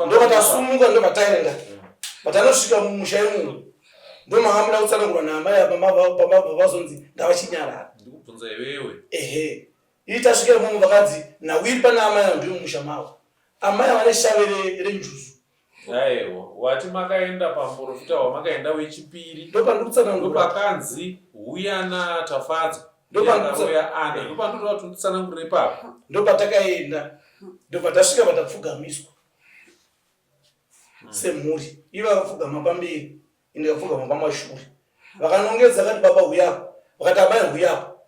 ndopatasumuka ndopataenda patanosvika mumusha imomo ndomanga muda kutsanangurwa naamai apa pamabva vazonzi ngavachinyarara ndikubvunza iwewe ehe ii tasvika imomo vakadzi nawiri pana amai ava ndiyo mumusha mavo amai ava neshave renjuzu. Aiwa, wati makaenda pamuporofita wamakaenda wechipiri. Ndopandikutsanangura. Ndopakanzi huya naTafadzwa. Ndopandikutsanangura ana. Ndopandinoda kuti unditsanangurire ipapo. Ndopatakaenda. Ndobva tasvika patapfugamiswa. Semhuri. Ivo vakapfugama pamberi, ini ndikapfugama pamashure. Vakanongedza vakati baba huyako. Vakati amai huyako.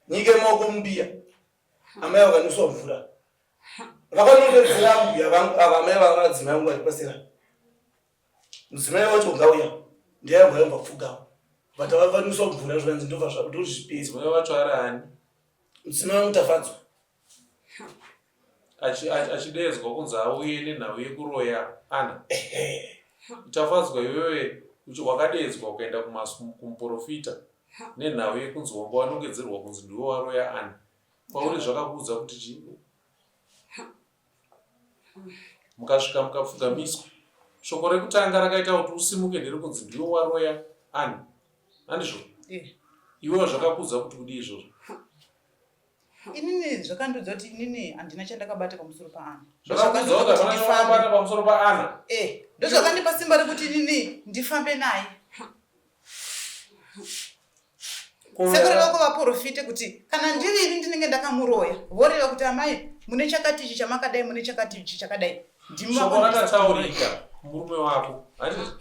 Nyike maoko mumbiya. Amai vakanwiswa mvura. Vakanongedzera mbuya vangu ava amai vava vadzimai vangu vari pasera. Mudzimai wacho ngauya. Ndiye aimbwa yobva pfugama. But vakanwiswa mvura zvikanzi ndobva zvakutozvipedza. Mudzimai wacho ari ani? Mudzimai wangu Tafadzwa. Achideedzwa kunzi auye nenhau yekuroya Ana. Tafadzwa iwewe wakadeedzwa ukaenda kumuporofita nenhau yekunzi wanga wanongedzerwa kunzi ndiwe waroya Ana. Kwauri zvakakuudza kuti chii? Mukasvika mukapfugamiswa. Shoko rekutanga rakaita kuti usimuke nderekunzi ndiwe waroya Ana. Handizvo? Eh. Iwewe zvakakuudza kuti kudii izvozvo? Inini zvakandiudza kuti inini handina chandakabata pamusoro paAna. Zvakakuudza kuti hapana chawakabata pamusoro paAna? Eh, ndozvakandipa simba rekuti inini ndifambe naye. Sekureva kuvaporofite kuti kana ndiri ini ndinenge ndakamuroya, voreva kuti amai mune chakati ichi chamakadai, mune chakati ichi chakadai. Ndimi Shoko rakataurika kumurume wako handiti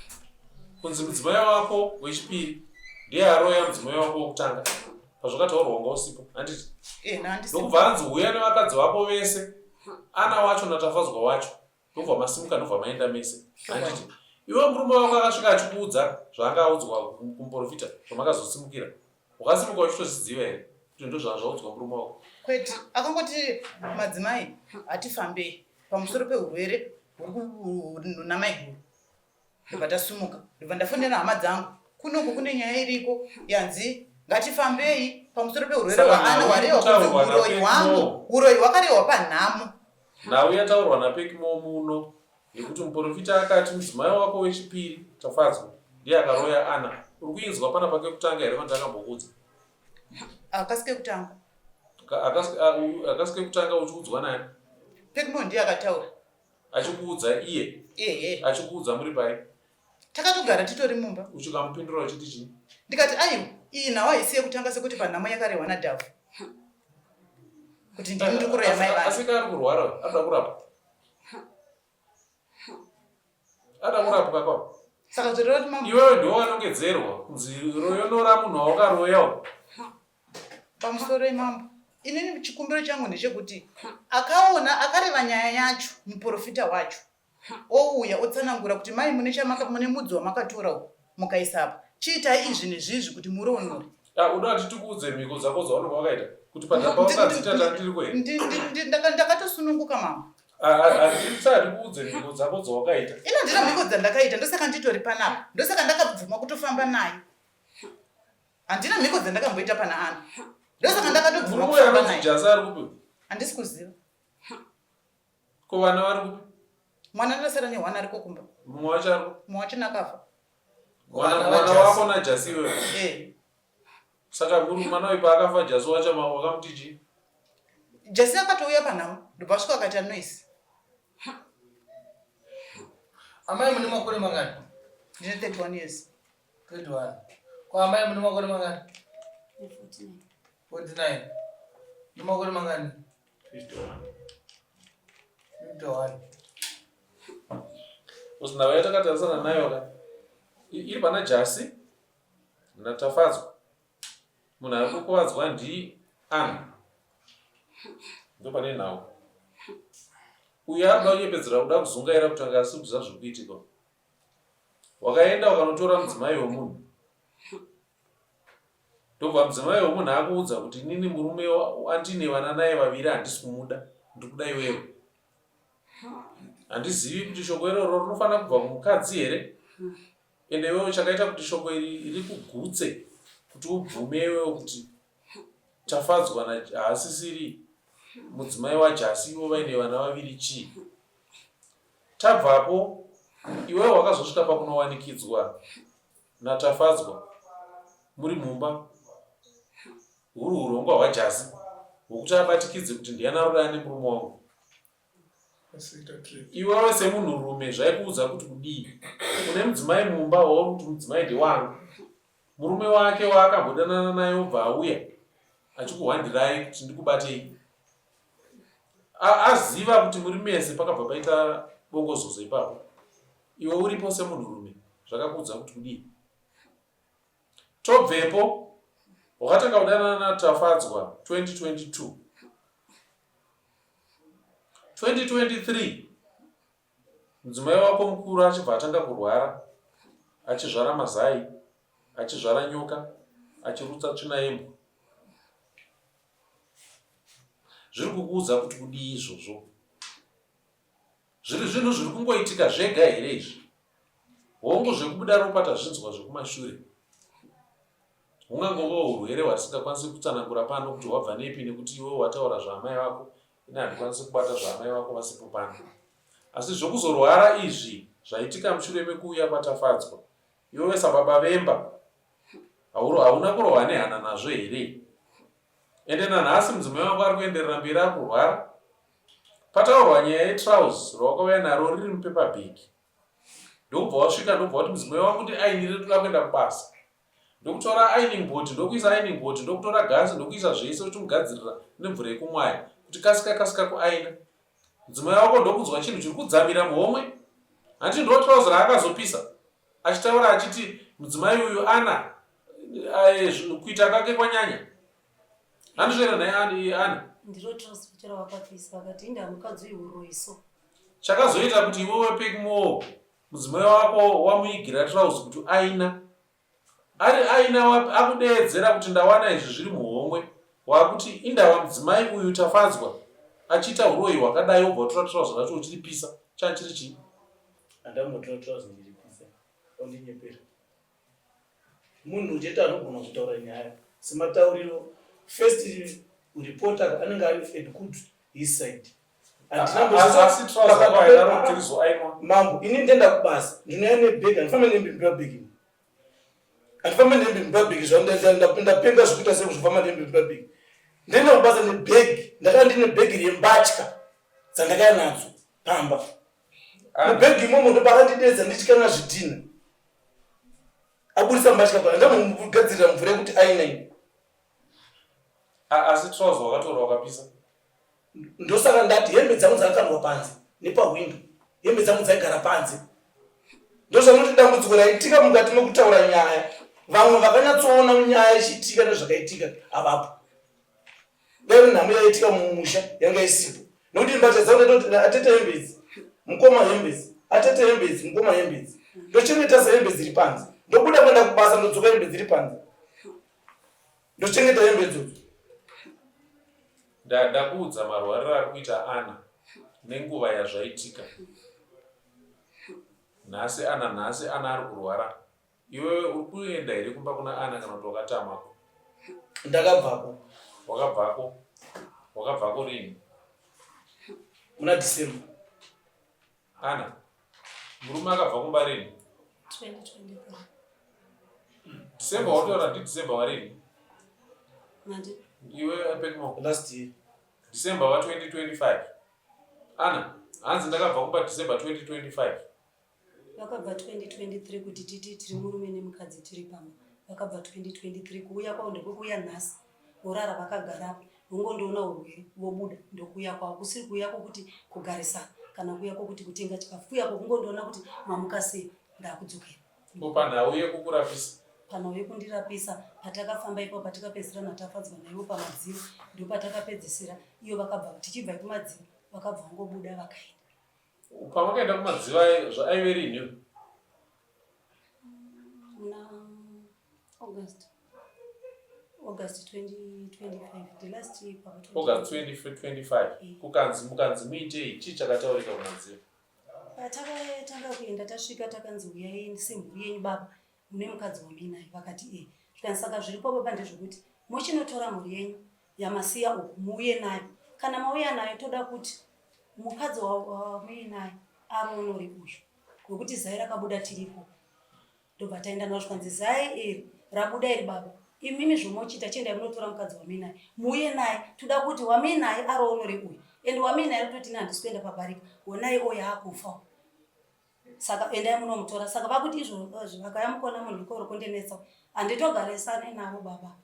kunzi mudzimai wako wechipiri ndiye aroya mudzimai wako wekutanga pazvakataurwa wanga usipo handiti Eh, ndandisipo. ndokubva anzi huya nevakadzi vako vese ana wacho natafadzwa wacho ndobva masimuka ndobva maenda mese handiti iwe murume wako akasvika achikuudza zvaanga audzwa kumuprofita zvamakazosimukira wakasimuka uchitozviziva here kuti ndozvanga zvaudzwa murume wako Kwete, akangoti madzimai hatifambei pamusoro pehurwere huri namaiguru. Ndobva tasumuka, ndobva ndafonera hama dzangu. Kunoku kune nyaya iriko yanzi ngatifambei pamusoro pehurwere Saka hwaana nhau hwarehwa kunzi irikutaurwa huroyi naPekmo. hwangu, huroyi hwakarehwa panhamo. Nhau yataurwa naPekmo muno yekuti muporofita akati mudzimai wako wechipiri Tafadzwa ndiye akaroya Anna uri kuinzwa pana pakekutanga here kana akambokuudza? Akasi kekutanga. Akasi kekutanga uchiudzwa nani? Pekmo ndiye akataura. Achikuudza iye? Ehe. Achikuudza muri pai? Takatogara titori mumba. Uchikamupindura uchiti chii? Ndikati aiwa iyi nhau haisi yekutanga sekuti panhamo yakarehwa naDhavhu. Kuti ndini ndiri kuroya mai vake. Asi ari kurwara anoda kurapwa. Ada kurapwa kwa. Saka zvoreva kuti mambo. Iwewe ndiwe wanongedzerwa kunzi royonora munhu wawakaroyawo. Pamusoro imambo. Inini chikumbiro changu ndechekuti akaona akareva nyaya yacho muprofita wacho ouya otsanangura kuti mai mune chamaka mune mudzi wamakatora uyu mukaisa apa chiitai izvi nezvizvi kuti muroonore. Ah, unoda kuti tikuudze mhiko dzako dzaunenge wakaita kuti padhamba wakadzita tandiriko here? Ndakatosununguka mama. Handisati kuudze mhiko dzako dzawakaita. Ino ndina mhiko dzandakaita ndosaka nditori panapa ndosaka ndakabvuma kutofamba naye. Handina mhiko dzandakamboita pana Ana. Ndosaka ndakatobvuma kufamba naye. Jasi ari kupi? Handisi kuziva. Ko vana vari kupi? Mwana ndosara nehwana ariko kumba. Mumwe wacho ari kupi? Mumwe wacho nakafa. Mwana wako naJasi iwewe? Eh. Saka guru mwana uyu paakafa Jasi wacho wakamuti chii? Jasi akatouya panhamo ndobva asvika akaita noise. Amai mune makore mangani? Ndine 31 years. 31. Kwa amai mune makore mangani? 49. 49. Mune makore mangani? 51. 51. Usinavo yatakatarisana nayo ka. Iri pana Jasi naTafadzwa. Munhu ari kukuvadzwa ndi Anna. Ndopane nhau. Uyu ari kuda kunyepedzera kuda kuzungaira kuti anga asiri kuziva zviri kuitika. Wakaenda ukanotora mudzimai wemunhu. Ndobva mudzimai wemunhu akuudza kuti inini murume andine vana naye vaviri handisi kumuda, ndiri kuda iwewe. Handizivi kuti shoko iroro rinofanira kubva kumukadzi here? Ende iwewe chakaita kuti shoko iri rikugutse kuti ubvume iwewe kuti Tafadzwa haasisiri mudzimai waJasi ivo vaine vana vaviri chii? Tabvapo iwewe wakazosvika pakunowanikidzwa naTafadzwa muri mumba huri hurongwa hwaJasi hwokuti abatikidze kuti ndiani aruraya nemurume wangu. Iwewe semunhurume zvaikuudza kuti kudii? Une mudzimai mumba wauri kuti mudzimai ndewangu. Murume wake waakambodanana naye obva auya achikuhwandirai kuti ndikubatei. Aziva kuti muri mese pakabva paita bongozozo ipapo. Iwe uripo semunhurume zvakakuudza kuti kudii? Tobvepo wakatanga kudanana naTafadzwa 2022. 2023 mudzimai wako mukuru achibva atanga kurwara achizvara mazai achizvara nyoka achirutsa tsvina yembwa zviri kukuudza kuti kudii izvozvo Zviri zvinhu zviri kungoitika zvega here izvi? Hongu zvekubuda ropa tazvinzwa zvekumashure. Hungangovawo hurwere hwatisingakwanisi kutsanangura pano kuti hwabva nepi nekuti iwe wataura zvaamai vako, ini handikwanisi kubata zvaamai vako vasipo pano. Asi zvekuzorwara izvi zvaitika mushure mekuuya kwaTafadzwa. Iwewe sababa vemba hauna kurohwa nehana nazvo here? Ende nanhasi mudzimai wako ari kuenderera mberi ari kurwara. Pataurwa nyaya yetrouse rawakauya naro riri mupaper bag. Ndokubva wasvika ndokubva wati mudzimai wangu ndi ainire toda kuenda kubasa. Ndokutora ironing board ndokuisa ironing board ndokutora gasi ndokuisa zvese uchimugadzirira nemvura yekumwaya kuti kasika kasika kuaina. Mudzimai wako ndokunzwa chinhu chiri kudzamira muhomwe. Hanti ndo trouse raakazopisa achitaura achiti mudzimai uyu ana kuita kwake kwanyanya. Handizvo here nhai Ani? Ani? Ndiro trust chero vakapisa vakati inda mukadzi uyu huroyi so. Chakazoita kuti iwewe Pekmoo mudzimai wako wamuigira trouse kuti aina ari aina akudeedzera kuti ndawana izvi zviri muhomwe wakuti indava mudzimai uyu Tafadzwa achiita huroyi hwakadai wobva watora trouse racho uchiripisa changa chiri chii? Handambotora trouse ndichiripisa ondinyepera. Munhu chete anogona kutaura nyaya sematauriro first reporter anenge ari at good his side. Mambo ini ndenda kubasa ndinouya nebhegi handifambe nehembe mupublic handifambe nehembe mupublic zvandapenga zvekuita sei kuzofamba nehembe mupublic ndenda kubasa nebhegi ndakanga ndine bhegi rembatya dzandakaya nadzo pamba mubhegi imomo ndopakandidedza ndichikanga zvidhina aburitsa mbatya paya ndamugadzirira mvura yekuti aina ini asi trouser wakatora wakapisa ndosaka ndati hembe dzangu dzakakandwa panze nepahwindo hembe dzangu dzaigara panze ndozvanoti dambudziko raitika mukati mekutaura nyaya vamwe vakanyatsoona nyaya ichiitika nezvakaitika havapo Dai nhamo yaitika mumusha yanga isipo nekuti mbatya dzangu ndaitoti atete hembe idzi mukoma hembe idzi atete hembe idzi mukoma hembe idzi ndochengeta sehembe dziri panze ndobuda kuenda kubasa ndodzoka hembe dziri panze ndochengeta hembe idzodzo Ndakuudza marwariro ari kuita Anna nenguva yazvaitika. Nhasi Anna nhasi Anna ari kurwara. Iwewe uri kuenda here kumba kuna Ana kana kuti wakatamako? Ndakabvako. Wakabvako? Wakabvako rini? Muna December. Ana, murume akabva kumba rini? 2023. December wataura ndi December warini? Mandi. Iwe Pekmo. Last year. December wa 2025. Ana, hanzi ndakabva kumba December 2025. Vakabva 2023 kuti titi tiri murume nemukadzi tiri pamba. Vakabva 2023 kuuya kwavo ndekwekuuya nhasi vorara vakagarapo vongondiona urwere vobuda ndokuuya kwavo kusiri kuuya kwokuti kugarisana kana kuuya kwokuti kutenga chikafu kuuya kwokungondiona kuti mamuka sei ndakudzokera. Ko panhau yekukurapisa? Panhau yekundirapisa patakafamba ipapo patikapedzisira naTafadzwa naivo pamadziro ndopatakapedzisira iyo vakabva tichibva kumadziro vakabva vangobuda vakaenda. Pamakaenda kumadziva zvaaive rinhi? Muna August. August 2025. The last year. August 2025. Eh. Kukanzi mukanzi muitei chii chakataurika kumadziva? Patakatanga kuenda tasvika takanzi uyai semhuri yenyu baba mune mukadzi wamuinaye vakati e zvikanzi saka zviripo baba ndezvekuti muchinotora mhuri yenyu yamasiya uku muuye nayo kana mauya nayo toda kuti mukadzi wamuinaye aroonore uyu nokuti zai rakabuda tiripo ndobva taenda navo zvikanzi zai iri rabuda iri baba imimi zvomochiita chiendai munotora mukadzi wamuinaye muuye naye toda kuti wamuinaye aroonore uyu And wamina ari kutoti ini handisi kuenda pabarika. Honai oyo akufa. Saka endai munomutora. Saka vakuti izvozvo vakauya mukona munhu ikoro kundinetsa. Handitogarisane navo baba.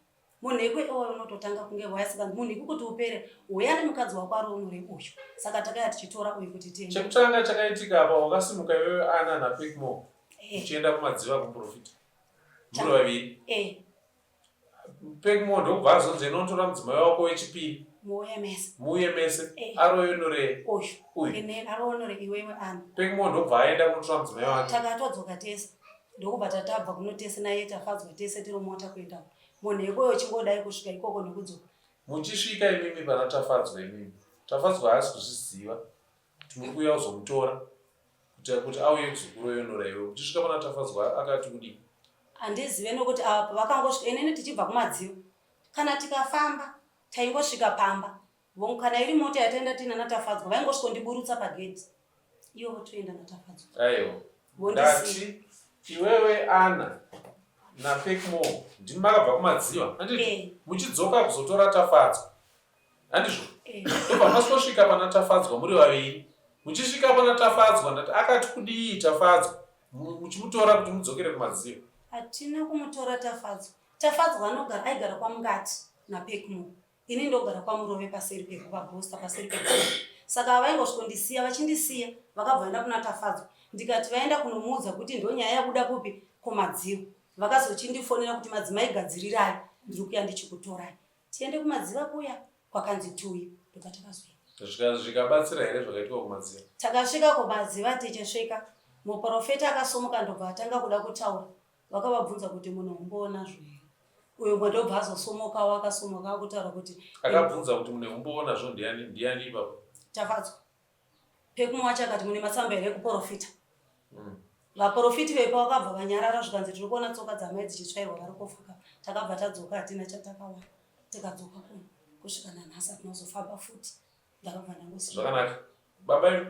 Munhekwe iwoyo unototanga kunge waya saka munhikwi kuti upere uya nemukadzi wako aroonore uyu. Saka takaya tichitora uyu kuti tiende. Chekutanga chakaitika apa wakasimuka iwewe Ana naPickmore Eh. uchienda kumadziva kumuprofita muri vaviri. Eh. Pekmo ndokubva azonzi inotora mudzimai wako wechipiri Muuye mese. muuye mese Eh. aroyonore Uyu. uyu. Ine aroonore iwewe Ana. Pekmo ndokubva aenda kunotora mudzimai wake. Takatodzoka tese. Ndokubva tatabva kuno tese naye tafadzwa tese tiri mota kuenda. Munhu ikweyo chingodai kusvika ikoko nekudzoka. Muchisvika imimi pana Tafadzwa imimi. Tafadzwa haasi kuzviziva kuti muri kuuya kuzomutora kuti kuti auye kuzokuroyonora iwe. Muchisvika pana Tafadzwa akati kudii? Handizive nokuti apa vakangosvika inini tichibva kumadziva. Kana tikafamba taingosvika pamba. Vongu kana iri mota yataenda tiina naTafadzwa vaingosvikondiburutsa pagedhi. Ivo votoenda naTafadzwa. Aiwa. Vondisiya. Ndati iwewe Anna naPekmo ndimi makabva kumadziva handiti? Eh. Muchidzoka kuzotora Tafadzwa. Handizvo? Eh. Ndobva masvosvika pana Tafadzwa muri vaviri. Muchisvika pana Tafadzwa ndati akati kudii Tafadzwa muchimutora kuti mudzokere kumadziva. Hatina kumutora Tafadzwa. Tafadzwa anogara aigara kwaMungati naPekmo. Ini ndogara kwaMurove paseri pevhu paBosta paseri pevhu. Saka vaingosvikondisiya vachindisiya vakabva vaenda kuna Tafadzwa. Ndikati vaenda kunomuudza kuti ndonyaya yabuda kupi kumadziro. Vakazochindifonera kuti madzimai gadzirirai ndiri kuya ndichikutorai. Tiende kumadziva kuya kwakanzi tiuye ndopatakazoenda. Zvika zvikabatsira here zvakaitwa kumadziva? Takasvika kumadziva tichisvika muprofita akasumuka ndobva atanga kuda kutaura Vakavabvunza kuti mune umbowo nazvo here? Uyo mwe ndobva azosomokawo akasomoka akutaura kuti Akabvunza kuti mune umbowo nazvo ndiani ndiani ipapo? Tafadzwa. Pekuma wacho akati mune matsamba here ekuporofita? Vaporofiti vepo vakabva vanyarara zvikanzi tiri kuona tsoka dzamai dzichitsvairwa vari kufa ka. Takabva tadzoka hatina chatakawana. Tikadzoka kuno kusvika nanhasi hatina kuzofamba futi. Ndakabva ndangosiya. Zvakanaka. Baba imi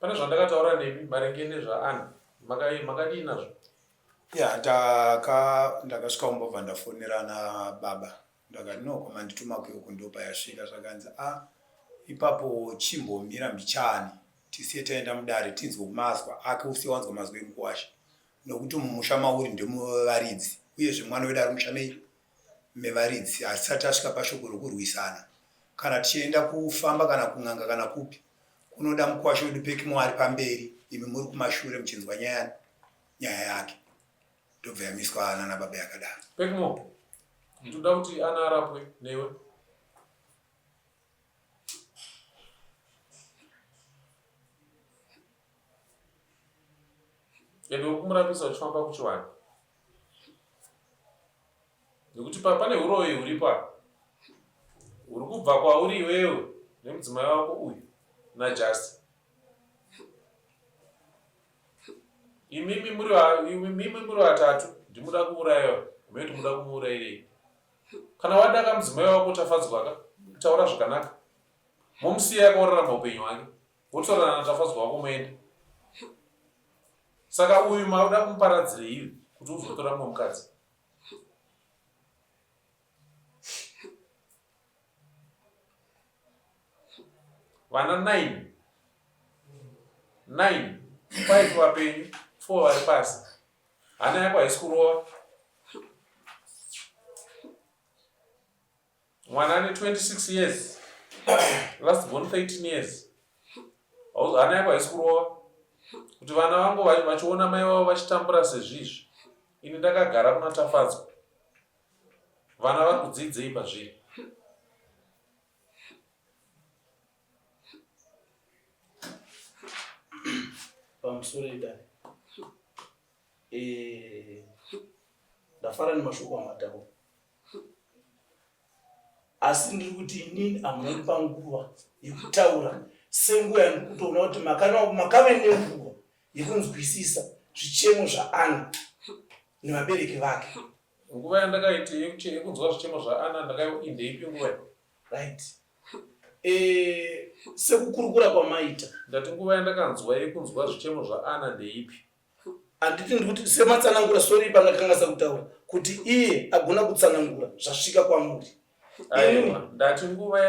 Pane zvandakataura nemi maringe nezvaAnna makadii nazvo? Ya ndaka ndakasvika kumba bva ndafonera na baba ndakati no kwamandituma kuyo ndopayasvika zvakanzi a ah, ipapo chimbomira mbichani tisiye taenda mudare tinzwe kumazwa ake usiye wanzwa mazwi emukuwasha nokuti mumusha mauri ndemuvaridzi uyezve mwana wedu ari musha mei mevaridzi hatisati tasvika pashoko rokurwisana kana tichienda kufamba kana kun'anga kana kupi Kunoda mukwasha wedu Pekimo ari pamberi imi muri kumashure muchinzwa nyaya nyaya yake ndobva yamiswa nana baba yakadaro. Pekimo, ndinoda kuti ana arapwe newe. Ende uri kumurapisa uchifamba kuchivanhu. Nekuti pa, pane huroyi huripo apa huri kubva kwauri iwewe nemudzimai wako uyu naJasi. Imimi muri imimi muri vatatu ndimuda kuurayiwa hameno kuti muda kumuurayirei. Kana wada ka mudzimai wako Tafadzwa ka taura zvakanaka momusiya akaorarama upenyu hwake wotorana naTafadzwa wako moenda. Saka uyu mauda kumuparadzirei iwe kuti uzotora mumwe mukadzi? Vana 9 9 5 vapenyu 4 vari pasi. Hana yako haisi kurova. Mwana ane 26 years last born 13 years hana yako haisi kurova kuti vana vangu vachiona mai vavo vachitambura sezvizvi ini ndakagara kuna tafadzwa vana vari kudzidzei pazviri pamusoro idare eh, ndafara nemashoko amataura asi ndiri kuti inini hamuna kundipa nguva yekutaura senguva yandiri kutoona kuti makave nenguva yekunzwisisa zvichemo zvaana nevabereki vake nguva yandakaita yekunzwa zvichemo zvaana ndakaindeipi nguva right e, sekukurukura kwamaita ndati nguva yandakanzwa yekunzwa zvichemo zvaana ndeipi Handiti ndikuti sematsanangura sorry pandakanganisa kutaura kuti iye agona kutsanangura zvasvika kwamuri. Aiwa, ndati nguva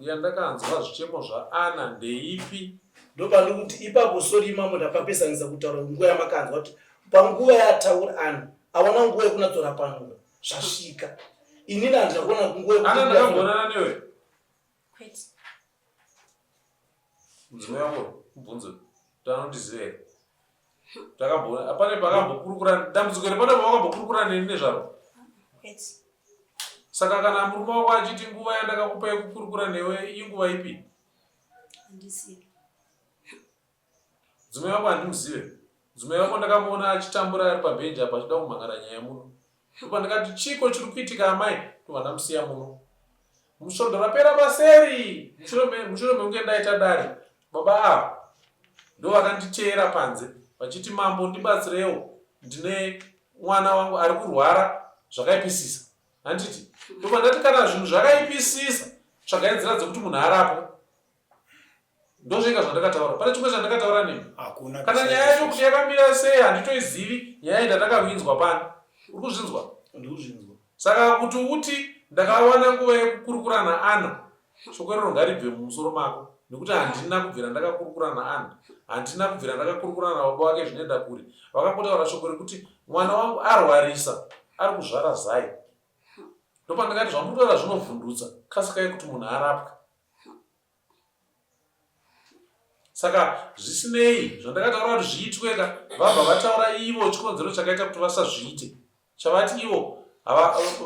yandakanzwa zvichemo zvaAna ndeipi? Ndopandiri kuti ipapo sorry mambo ndapapesanisa kutaura nguva yamakanzwa kuti panguva yataura Ana awana nguva yekunatsorapanura zvasvika. Inini handina kuona nguva yekuti Ana ndakamboonana newe? Kwete. Mudzimai wangu mubvunze kuti anondiziva here? Takamboona pane pakambokurukura dambudziko iri pane pawakambokurukura neni nezvaro? Kwete. Saka kana murume wako achiti nguva yandakakupa yekukurukura newe inguva ipi? Handizivi. Mudzimai wako handimuzive. Mudzimai wako ndakamuona achitambura ari pabhenji apo achida kumhangara nyaya muno. Ndobva ndakati chiko chiri kuitika amai ndobva ndamusiya muno. Musvondo rapera paseri mushure mekunge ndaita dare baba ava ndovakanditeera panze vachiti mambo ndibatsirewo ndine mwana wangu ari kurwara zvakaipisisa handiti ndobva ndati kana zvinhu zvakaipisisa tsvagai nzira dzekuti munhu arapwe ndozvega zvandakataura pane chimwe chandakataura nemi hakuna kana nyaya yacho kuti yakamira sei handitoizivi nyaya iyi ndatakavinzwa pano uri kuzvinzwa ndikuzvinzwa saka kuti uti ndakawana nguva yekukurukura naana shoko iroro ngaribve mumusoro mako nekuti handina kubvira ndakakurukura naana handina kubvira ndakakurukura nababa wake zvinoenda kure vakangotaura shoko rekuti mwana wangu arwarisa ari kuzvara zai ndopandakati zvamuri kutaura zvinovhundutsa kasikai kuti munhu arapwe Saka zvisinei zvandakataura kuti zviitwe ka vabva vataura ivo chikonzero chakaita kuti vasazviite. Chavati ivo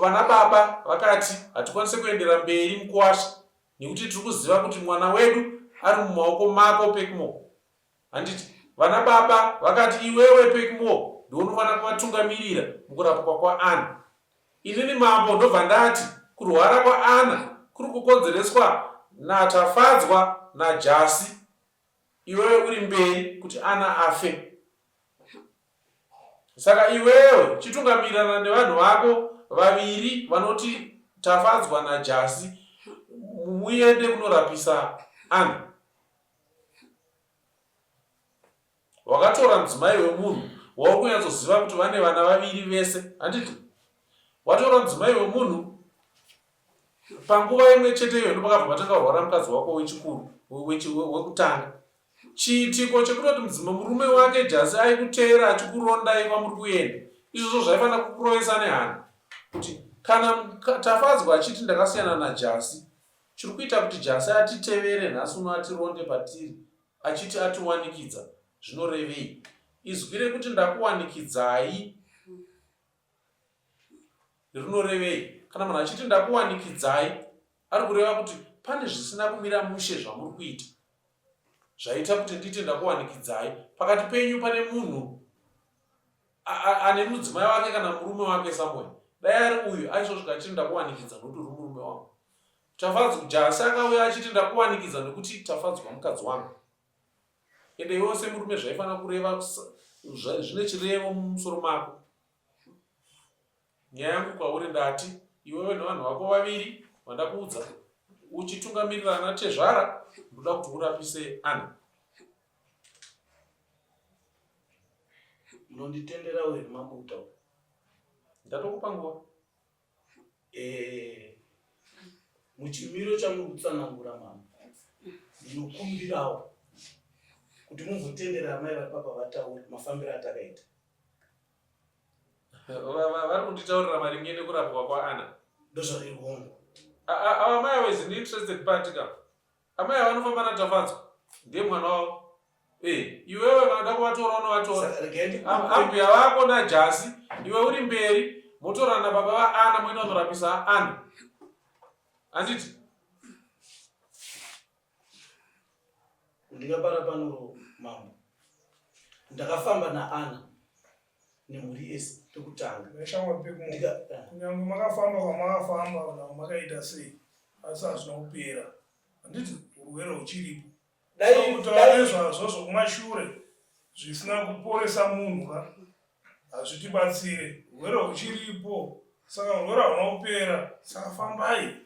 vana baba vakati hatikwanise kuendera mberi mukuwasha nekuti tiri kuziva kuti mwana wedu ari mumaoko mako Pekmo. Handiti vana baba vakati iwewe Pekmo ndiwe unofanira kuvatungamirira mukurapwa kwaAnna. Inini mambo ndobva ndati kurwara kwaAnna kuri kukonzereswa naTafadzwa naJasi iwewe uri mberi kuti Anna afe. Saka iwewe chitungamirirana nevanhu vako vaviri vanoti Tafadzwa naJasi muende kunorapisa Anna. Wakatora mudzimai wemunhu wauri kunyatsoziva kuti vane vana vaviri vese, handiti? Watora mudzimai wemunhu panguva imwe chete iyoyo ndopakabva patanga kurwara mukadzi wako wechikuru wekutanga. Chiitiko chekutoti mudzimai murume wake Jasi aikuteera achikurondai kwamuri kuenda, izvozvo zvaifanira kukurovesa nehana kuti kana Tafadzwa achiti ndakasiyana naJasi, chiri kuita kuti Jasi atitevere nhasi uno atironde patiri achiti atiwanikidza zvinorevei? Izwi rekuti ndakuwanikidzai rinorevei? Kana munhu achiti ndakuwanikidzai ari kureva kuti pane zvisina kumira mushe zvamuri kuita zvaita kuti nditi ndakuwanikidzai. Pakati penyu pane munhu ane mudzimai wake kana murume wake somewhere. Dai ari uyu aisosvika achiti ndakuwanikidza nokuti uri murume wangu. Tafadzwa Jasi akauya achiti ndakuwanikidza nekuti Tafadzwa mukadzi wangu. Ende iwewe semurume zvaifanira kureva zvine chirevo mumusoro mako. Nyaya yangu kwauri ndati iwewe nevanhu vako vaviri vandakuudza uchitungamirira ana tezvara ndoda kuti urapise Anna. Munonditenderawo here mambo kutaura? Ndatokupa nguva. Eh, muchimiro chamuri kutsanangura mama ndinokumbirawo kuti mumbotendera amai vari papa vataure mafambiro atakaita vari kunditaurira maringe nekurapwa kwaana ndozvairi hongu ava mai avo is an interested party ka Amai ava vanofamba naTafadzwa ndiye mwana wavo. Eh, iwewe vanoda kuvatora unovatora. Ambuya vako naJasi, iwe uri mberi, motorana baba vaAna moenda kunorapisa Ana. Handiti? Ndingapara pano mambo. Ndakafamba naAna nemhuri yese pekutanga. Kunyangwe makafamba kwamakafamba kana makaita sei asi hazvina kupera handiti urwere huchiripo kutaura nezvazvo zvokumashure zvisina kuporesa munhu ka hazvitibatsire urwere huchiripo saka urwere hauna kupera saka fambai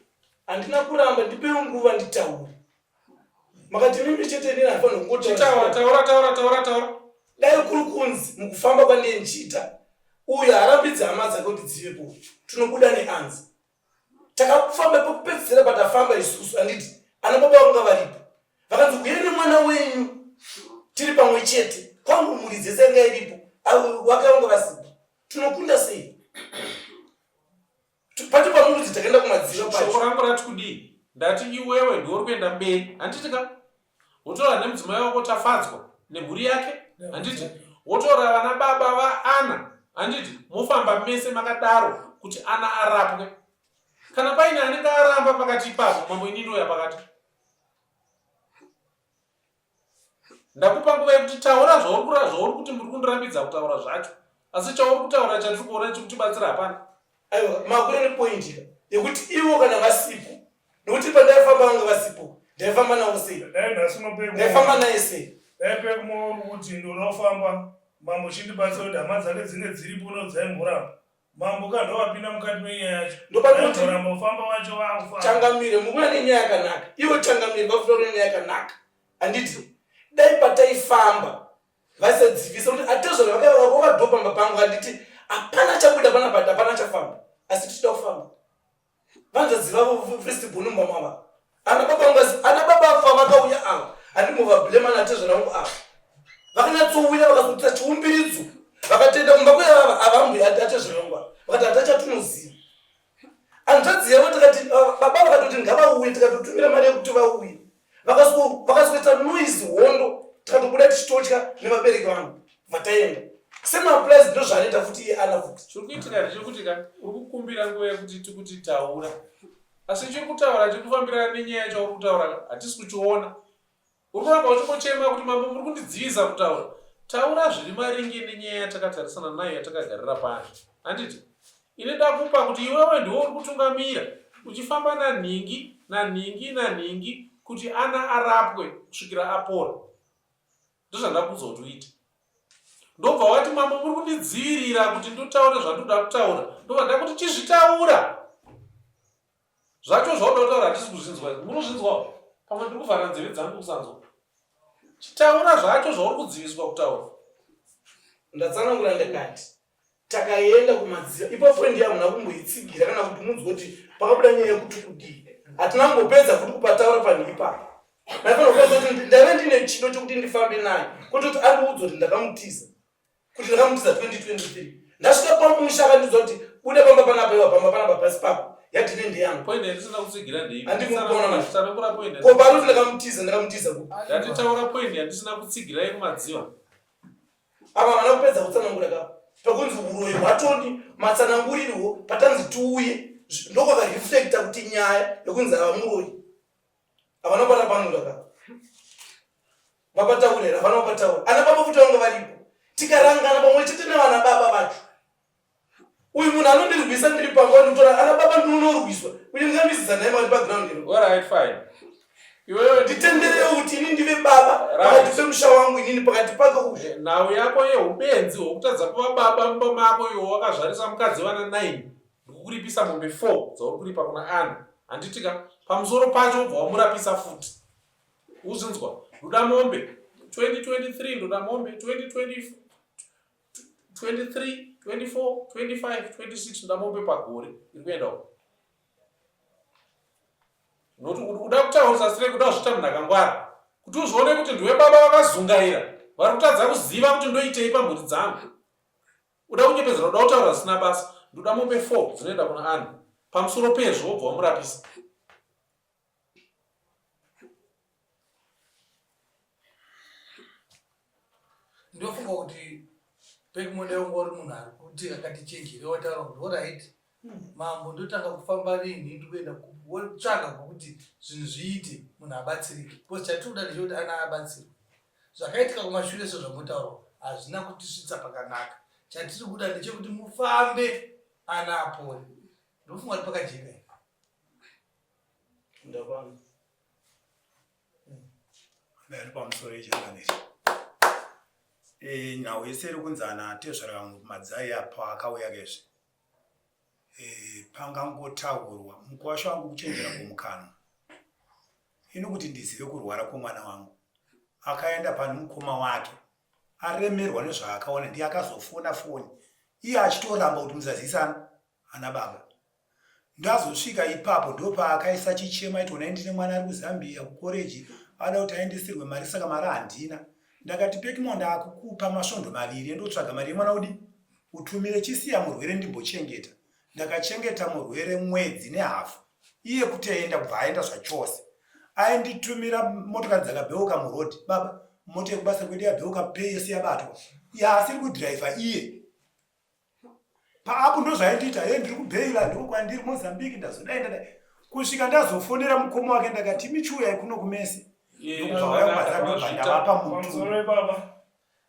handina kuramba ndipewo nguva nditaure makati mimi chete inini handifanira kungotaura taura taura taura taura dai kuri kunzi mukufamba kwandee ndichiita uyo harambidzi hama dzake kuti dzivepo tinobuda neanzi. Takafamba pekupedzisira patafamba isusu handiti ana baba vanga varipo vakanzi huyai nemwana wenyu tiri pamwe chete kwangu mhuri dzese yanga iripo wake vanga vasipo tinokunda sei pacho pamurudzi takaenda kumadziva pacho shoko rangu rati kudii ndati iwewe ndiwe uri kuenda mberi handiti ka wotora nemudzimai wako tafadzwa nemhuri yake handiti wotora vana baba vaana handiti mofamba mese makadaro kuti ana arapwe kana paine anenge aramba pakati ipapo mambo ini ndoya pakati Ndakupa nguva yekuti taura zvauri zvauri kuti muri kundirambidza kutaura zvacho. Asi chauri kutaura chatiri kuona chikutibatsira hapana. Aiwa, makure nepoint ka yekuti ivo kana vasipo nekuti pandaifamba vanga vasipo ndaifamba navo sei? Ndaifamba naye sei? Dai pekumo uri kuti ndoda kufamba mambo chindibatsira kuti hama dzake dzinge dziripo nodzaimboramba Mambo ka ndovapinda mukati menyaya yacho. Ndopanoti Kuramba kufamba wacho vakufa. Changamire mukuya nenyaya yakanaka. Ivo changamire vakutora nenyaya yakanaka. Handiti dai pataifamba vaisadzivisa kuti atezvara vakaiva vakadhopamba pangu handiti hapana chabuda pana but hapana chafamba asi tichida kufamba. Vanzvadzi vavo first born mumba mava. Ana baba vangu ana baba fa vakauya ava. Handimova blame ana tezvara vangu ava. Vakanatsouya vakazoita chiumbiridzo. Vakatenda kumba kuya ava ava mbuya atezvara vangu ava. Vakati hatachatinoziva. Hanzvadzi yavo takati baba vakatoti ngavauye tikatotumira mari yekuti vauye. Vakazoita noise hondo tikatobuda tichitotya nevabereki vangu vataenda. Same applies ndozvaanoita futi iye ana futi. Chiri kuitika ndechekuti ka uri kukumbira nguva yekuti tikuti taura asi chiri kutaura chiri kufambirana nenyaya yacho uri kutaura ka hatisi kuchiona. Uri kuramba uchingochema kuti mambo muri kundidzivisa kutaura. Taura zviri maringe nenyaya yatakatarisana nayo yatakagarira pano. Handiti? Ini ndakupa kuti iwewe ndiwe uri kutungamira uchifamba nanhingi nanhingi nanhingi kuti ana arapwe kusvikira apora. Ndozvandakuudza kuti uite. Ndobva wati mambo muri kundidzivirira kuti ndotaure zvandoda kutaura. Ndobva ndakuti chizvitaura. Zvacho zvauda kutaura hatisi kuzvinzwa. Muri kuzvinzwawo? Pamwe ndiri kuvhara nzeve dzangu kusanzwa. Chitaura zvacho zvauri kudziviswa kutaura. Ndatsanangura ndakati takaenda kumadziva ipapo ndiye hamuna kumboitsigira kana kuti munzwe kuti pakabuda nyaya yekuti kudii hatina kumbopedza futi kupataura panhu ipapo maifanira kuratidza kuti ndaive ndine chido chekuti ndifambe naye kwete kuti andiudza kuti ndakamutiza kuti ndakamutiza 2023 ndasvika pamusha akandiudza kuti buda pamba panapa iwa pamba panapa pasi pako yadhine ndeyangu Point yandisina kutsigira ndeipi? Handikuona manje. Tsanangura point. Ko paanoti ndakamutiza ndakamutiza kupi Ndatitaura point yandisina kutsigira yekumadziva. Apa havana kupedza kutsanangura ka pakunzi huroyi hwatoni matsanangurirwo patanzi tiuye ndokwakareflecta kuti nyaya yekunzi ava muroyi havana kupatapanura ka vapataura here havana kupataura ana baba futi vanga varipo tikarangana pamwe chete nevana baba vacho uyu munhu anondirwisa ndiri pamba ndikutora ana baba ndinonorwiswa uye ndingamisiza naye mari paground iro Alright, fine. Iwewe nditenderewo kuti ini ndive baba pakati pemusha wangu inini pakati pake uyu eh, nhau yako yeubenzi hwekutadza kuva baba mumba mako iwe wakazvarisa mukadzi vana 9 ndikukuripisa mombe 4 dzauri kuripa kuna ana handitika pamusoro pacho wobva wamurapisa futi uzinzwa ndoda mombe 2023 ndoda mombe 2024 23 24 25 26 ndoda mombe pagore iri kuenda uko nokuti uda kutaurisa sirei kuda kuzviita munhu akangwara kuti uzvione kuti ndiwe baba vakazungaira vari kutadza kuziva kuti ndoitei pamhuri dzangu uda kunyepedzera uda kutaura zvisina basa ndoda mombe 4 dzinoenda kuna ani pamusoro pezvo wobva wamurapisa Ndofunga kuti Pekmode wanga uri munhu ari kuti akati chenjere wataura kuti orit mambo ndotanga kufamba rinhi ndikuenda wotsvaga kwekuti zvinhu zviite munhu abatsirike because chatiri kuda ndechekuti ana abatsirwe zvakaitika kumashure sezvamotaurwa hazvina kutisvitsa pakanaka chatiri kuda ndechekuti mufambe ana apore ndofunga kuti pakajeka here Ndakwana. Ari pamusoro yechangamire. Eh, nhau yese iri kunzi ana tezvara vangu madzai apo akauya kezve. Eh, pangangotaurwa mukuwasha wangu kuchenjera kwomukanwa. Ini kuti ndizive kurwara kwomwana wangu. Akaenda pane mukoma wake aremerwa nezvaakaona ndiye akazofona foni iye achitoramba kuti musazisana ana baba. Ndazosvika ipapo ndopaakaisa chichemo aiti honai ndine mwana ari kuZambia kukoreji ada kuti aendesirwe mari saka mari handina. Ndakati Pekimo ndakukupa masvondo maviri endotsvaga mari yemwana udi utumire chisiya murwere ndimbochengeta. Ndakachengeta murwere mwedzi nehafu iye kuti aenda kubva aenda zvachose. Ainditumira motokari dzakabheuka muroad baba mota yekubasa kwedu yabheuka pay yese yabatwa yaasiri kudhiraivha iye paapo ndozvaindiita he ndiri kubheila ndiko kwandiri mozambique ndazodai ndadai kusvika ndazofonera mukoma wake ndakati michiuyai kuno kumese ndokubva vauya kumazambia ndavapa mutu baba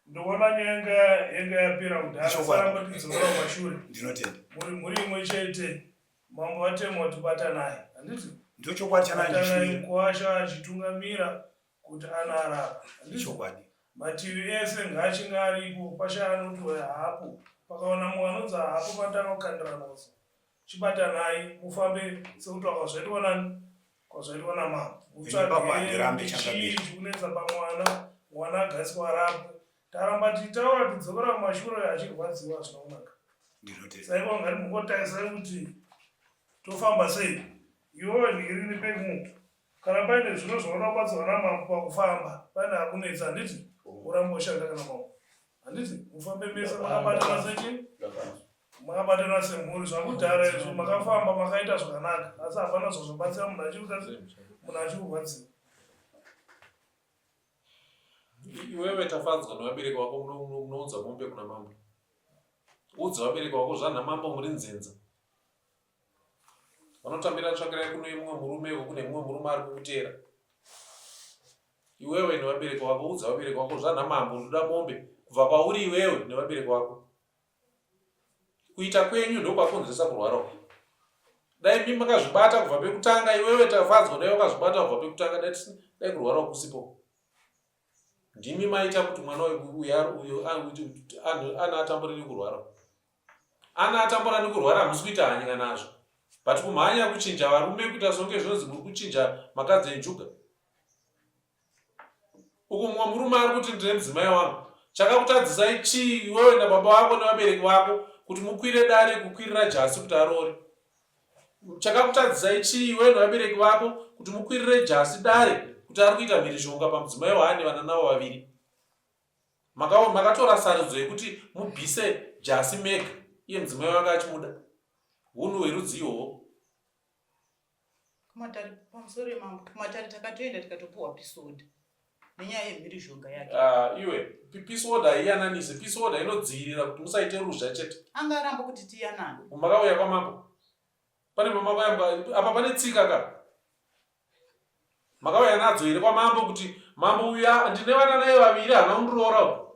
ndoona nyaya yanga yapera kudhara saramba tidzokera kumashure ndinotenda muri mhuri imwe chete mambo vatema kuti batanai handiti ndochokwadi chananai mukuwasha achitungamira kuti anoarapa chokwadi mativi ese ngaachinge aripo pashaya anoti uyo haapo pakaona mumwe anonzi haapo panotanga kukandiranoso chibatanai mufambe sekutaura kwazvaitwa nani kwazvaitwa namambo mutsvage chii chikunetsa pamwana mwana agariswa arapwe taramba tichitaura tidzokera kumashure achirwadziwa hazvina kunaka saivo ngati mungotarisai kuti tofamba sei iwewe ndirini pekumutu Kana paine zvino zvaunoda kubatsirwa namambo pakufamba, paine akunetsa handiti? Urambe ushanda kana mambo. Handiti? Mufambe mese makabatana sechi? Makabatana semhuri zvakudhara izvo makafamba makaita zvakanaka asi hapana zvazvabatsira munhu achiri munhu achiri kurwadziwa. Iwewe Tafadzwa nevabereki vako munounza mombe kuna mambo. Udza vabereki vako zvanha mambo muri nzenza. Vanotambira tsvakirai kuno mumwe murume uko kune mumwe murume ari kukuteera. Iwewe nevabereki vako udza vabereki vako zvana mambo ndoda mombe kubva kwauri iwewe nevabereki vako. Kuita kwenyu ndokwakonzeresa kurwara uku. Dai mi makazvibata kubva pekutanga iwewe Tafadzwa dai wakazvibata kubva pekutanga dai dai kurwara uku kusipo. Ndimi maita kuti mwana uyu uyu ana atambure nekurwara uku. Ana atambura nekurwara hamusi kuita hanya nazvo but kumhanya kuchinja varume kuita songe zvinonzi muri kuchinja makadzi enjuga uku mumwe murume ari kuti ndine mudzimai wangu chakakutadzisai chii iwewe nababa vako nevabereki vako kuti mukwire dare kukwirira jasi kuti aroore chakakutadzisai chii iwewe nevabereki vako kuti mukwirire jasi dare kuti ari kuita mhirizhonga pamudzimai waane vana navo vaviri Makaona makatora sarudzo yekuti mubvise Jasi mega iye mudzimai wake achimuda. Hunhu hwerudzi ihwohwo. Kumatare pamusoro yemambo kumatare takatoenda tikatopuhwa peace order nenyaya yemhirizhonga yake. Ah, iwe peace order haiyananise. Peace order inodzivirira kuti musaite ruzha chete. Anga aramba kuti tiyanane. Makauya kwamambo. Pane pamakauya apa pane tsika ka. Makauya nadzo here kwamambo kuti mambo uya ndine vana naye vaviri haana kundiroora uyu.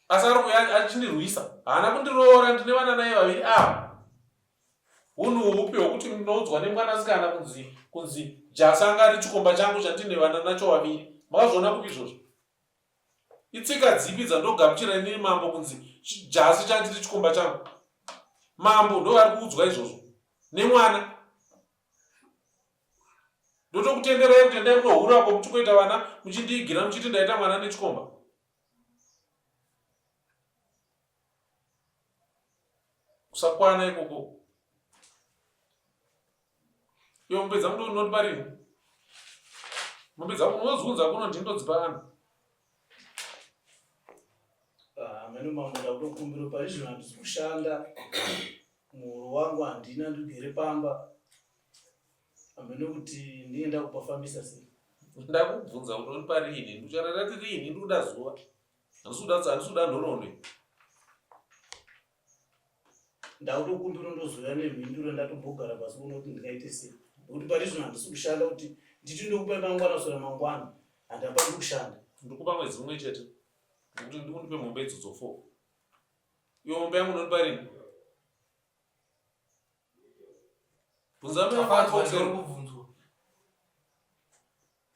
Asi ari kuuya achindirwisa. Haana kundiroora ndine vana naye vaviri ava. Hunhu hupi hwekuti ndinoudzwa nemwanasikana kunzi kunzi Jasi anga ari chikomba changu chandine vana nacho vaviri. Makazviona kupi izvozvo? Itsika dzipi dzandogamuchira inini mambo kunzi Jasi chandiri chikomba changu? Mambo ndovari kuudzwa izvozvo nemwana. Ndotokutenderai kuti endai munohura ko muchikoita vana muchindiigira muchiti ndaita mwana nechikomba. Kusakwana ikoko. Iwe mombe dzangu ndonoti parini? Mombe dzangu unoziunza kuno ndini ndodzipa ani? Ah, amene mambo ndakutokumbira pari zvino handisi kushanda muhoro wangu handina ndigere pamba amene kuti ndinge ndakupafambisa sei ndakubvunza kuti unonipa riini ndikuchana ndati riini ndikuda zuva handisi kuda nhoroondo Ndakutokumbira ndozouya nemhinduro ndatombogara pasi kuona kuti ndingaite sei nekuti pari zvino handisi kushanda kuti nditi ndokupai mangwana kuswera mangwana handapandi kushanda. Ndikupa mwedzi mumwe chete nekuti ndikundipe mombe idzodzo four iwe mombe yangu unondipa rini? Bvunza mai vako Tafadzwa kuseri. ndiri kubvunzwa.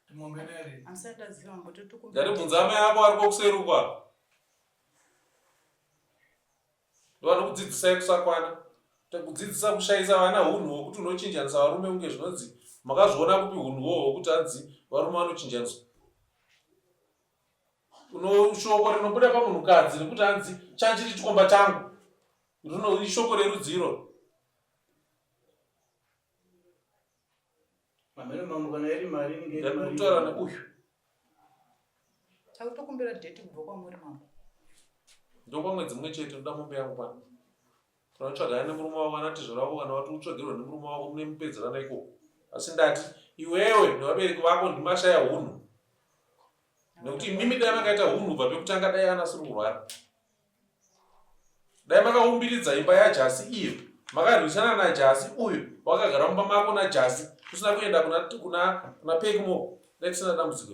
Kuti mombe neri. Handisati ndaziva mambo totokumbira. Ndati bvunza mai ako ari kuseri uko apa. Ndovanokudzidzisai kusakwana. Kudzidzisa kushaisa vana hunhu hwokuti unochinjanisa varume kunge zvinonzi makazviona kupi hunhu hwohwo hwokuti hanzi varume vanochinjaniswa. Uno shoko rinobuda pamunhukadzi rekuti hanzi chanchiri chikomba changu. Rino ishoko rerudzi iroro. Mambo kana iri mari inenge iri mari. Ndakutaura neuyu. Takutokumbira date kubva kwamuri mambo. Ndokwamwedzi mumwe chete ndoda mombe yangu pano. Tinotsvagana nemurume wako kana tizvo rako kana wati utsvagirwa nemurume wako mune mupedzerana ikoko. Asi ndati iwewe nevabereki vako ndimashaya hunhu. Nekuti imimi dai makaita hunhu kubva pekutanga dai ana asiri kurwara. Dai makaumbiridza imba yaJasi iyo makarwisana naJasi uyu wakagara mumba mako naJasi usina kuenda kuna kuna kuna Pekmo dai tisina dambudziko.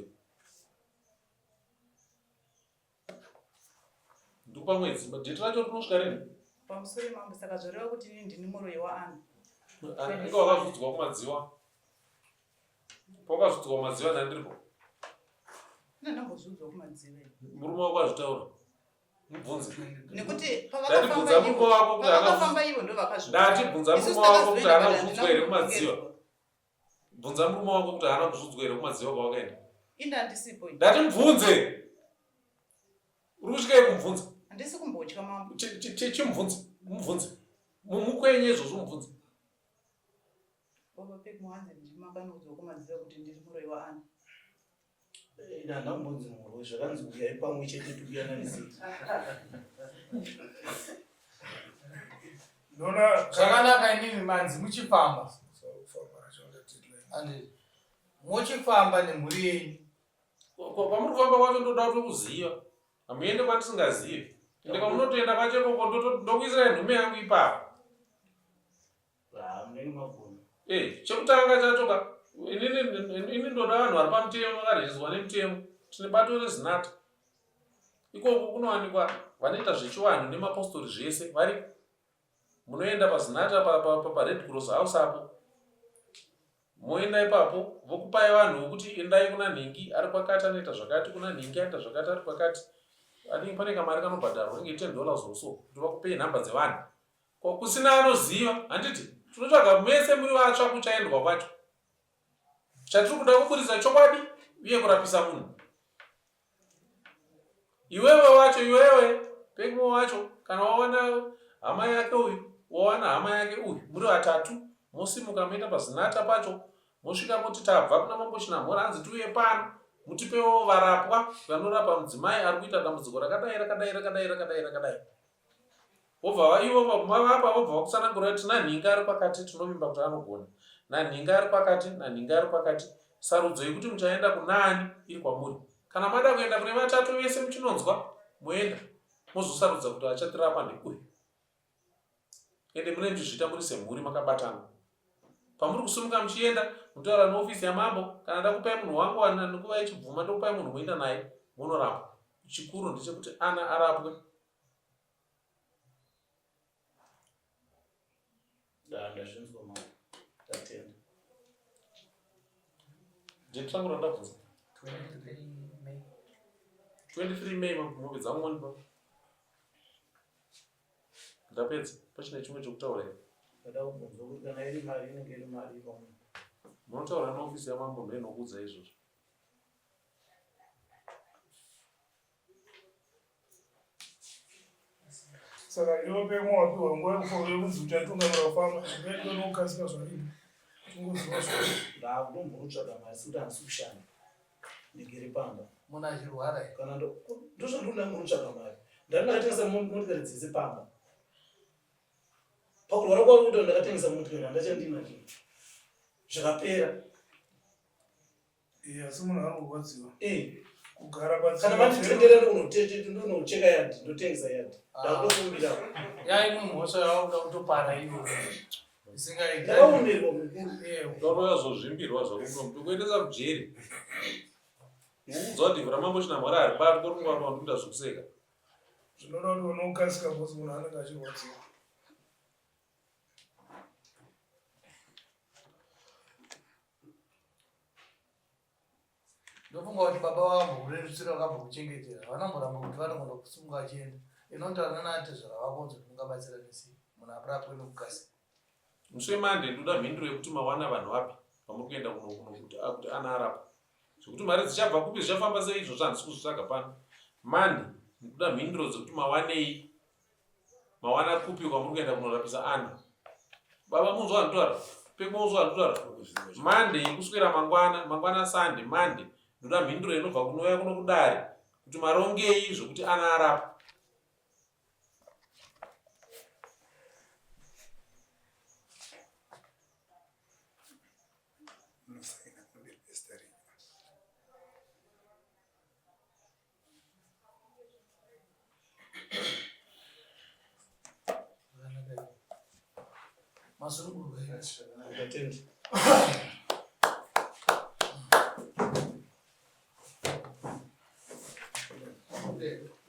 Ndikupa mwedzi date racho rinosvika rini? Pamusoro mambo saka zvoreva kuti ini ndini muroyi waana. Inga wakazvidzwa kumadziwa. Pawakazvidzwa kumadziva ndandiripo. Ndandambozviudzwa kumadziva. Murume wako azvitaura. Mubvunze. Nekuti pavakafamba murume wako kuti pavakafamba ivo ndo vakazviudzwa. Ndati bvunza murume wako kuti haana kuzviudzwa here kumadziva. Bvunza murume wako kuti haana kuzviudzwa here kumadziva kwawakaenda. Inda ndisipo. Ndati mubvunze. Uri kusvika yekumubvunza. Handisi kumbotya mambo. Chimubvunze. Mubvunze. Mumukwenye izvozvo mubvunze. Baba Pek muhanzi ndimi makanoudzwa kumadziva kuti ndiri muroyi waani. Eh, Ndandambonzi muroyi zvakanzi uyai pamwe chete tikuyananise. Ndona Zvakanaka imimi manzi muchifamba. Andi mochifamba nemhuri yenyu. Kwamuri kufamba kwacho ndoda kutokuziva. Hamuende kwandisingazivi. Ende kwamunotoenda kwacho ikoko ndokuisirai nhume yangu ipapo. Eh, chekutanga chacho ka inini ini ndoda vanhu vari pamutemo vakarejiswa nemutemo tine bato rezinata ikoko kunowanikwa vanoita zvechivanhu nemapostori zvese vari munoenda pazinata pared cross house apo moenda ipapo vokupai vanhu vokuti endai kuna nhingi ari kwakati anoita zvakati kuna nhingi anoita zvakati ari kwakati anenge pane kamari kanobhadharwa inge 10 dollars or so kuti vakupei nhamba dzevanhu Ko kusina anoziva handiti tinotsvaga mese muri vatsva kuchaendwa kwacho. Chatiri kuda kuburitsa chokwadi uye kurapisa munhu. Iwewe wacho iwewe pekimo wacho kana wawana hama yake uyu wawana hama yake uyu muri vatatu mosimuka moenda pazinata pacho mosvika moti tabva kuna mambo Chinamhora hanzi tiuye pano mutipewo varapwa vanorapa mudzimai ari kuita dambudziko rakadai rakadai rakadai rakadai rakadai Vobva ivo vapa vobva vakutsanangura kuti nanhingi ari kwakati tinovimba kuti anogona. Nanhingi ari kwakati, nanhingi ari kwakati. Sarudzo yekuti muchaenda kunaani iri kwamuri. Kana mada kuenda kune vatatu vese muchinonzwa, moenda mozosarudza kuti achatirapa ndeuyu. Ende munenge muchizviita muri semhuri makabatana. Pamuri kusimuka muchienda, munotaura neofisi yamambo, kana ndakupai munhu wangu nguva yechibvuma ndokupai munhu moenda naye monorapwa. Chikuru ndechekuti ana arapwe. Ndazvinzwa mama. Tatenda. Date rangu randabvunza. 23 May. 23 May mombe dzangu mondipa. Ndapedza. Pachine chimwe chekutaura here? Ndada kubvunza kuti kana iri mari inenge iri mari pamwe. Munotaura neofisi yamambo ndoinokuudza izvozvo. Saka iwe pemo wapiwa nguva yekufamba yekunzi uchatungamira kufamba zvingaitwa nekukasika zvaripo tingoziva zvo Ndakutombonotsvaga mari sekuti handisi kushanda. Ndigere pamba. Munhu achirwara here? Kana ndo ndozvandinoda kunotsvaga mari. Ndati ndakatengesa motikari dzese pamba. Pakurwara kwangu kuita ndakatengesa motikari handachandina chinhu. Zvakapera. Eh, asi munhu ari kurwadziwa eh. Kugara kana manditendera ndonocheka yadhi ndotengesa yadhi ah. ndakutokumbira ya imwe mhosva yawakuda kutopara iyo isingaiti ndakaomerwa mukuru eh. Ndorozozvimbirwa zvako ndokuendesa kujeri ukuudza kuti ivhu ramambo chinamwari haribati korungwarwa ndikuita zvekuseka zvinoda kuti unokasika bhozi munhu anenge achirwadziwa Ndofunga kuti baba vakambokurerutsira vakambokuchengetera vanamboramba kuti vanogona kusimuka vachienda inotaura nana atezvara vako kuti mungabatsira nesei munhu apurapwe nekukasika. Musi weMonday ndoda mhinduro yekuti mawana vanhu vapi vamuri kuenda kuno kuno kuti kuti ana arapwe. Zvekuti mari dzichabva kupi zvichafamba sei izvozvo handisi kuzvitsvaga pano. Monday ndoda mhinduro dzekuti mawanei mawana kupi kwamuri kuenda kunorapisa ana. Baba munzwa zvandinotaura? Pekuzwa ndikutaura Monday kuswera mangwana, mangwana Sunday, Monday ndoda mhinduro inobva kunouya kuno kudare kuti marongei zvokuti ana arapwa. Munosaina pamberi pezita renyu. Masunungurwa here? Ndatenda. Yeah.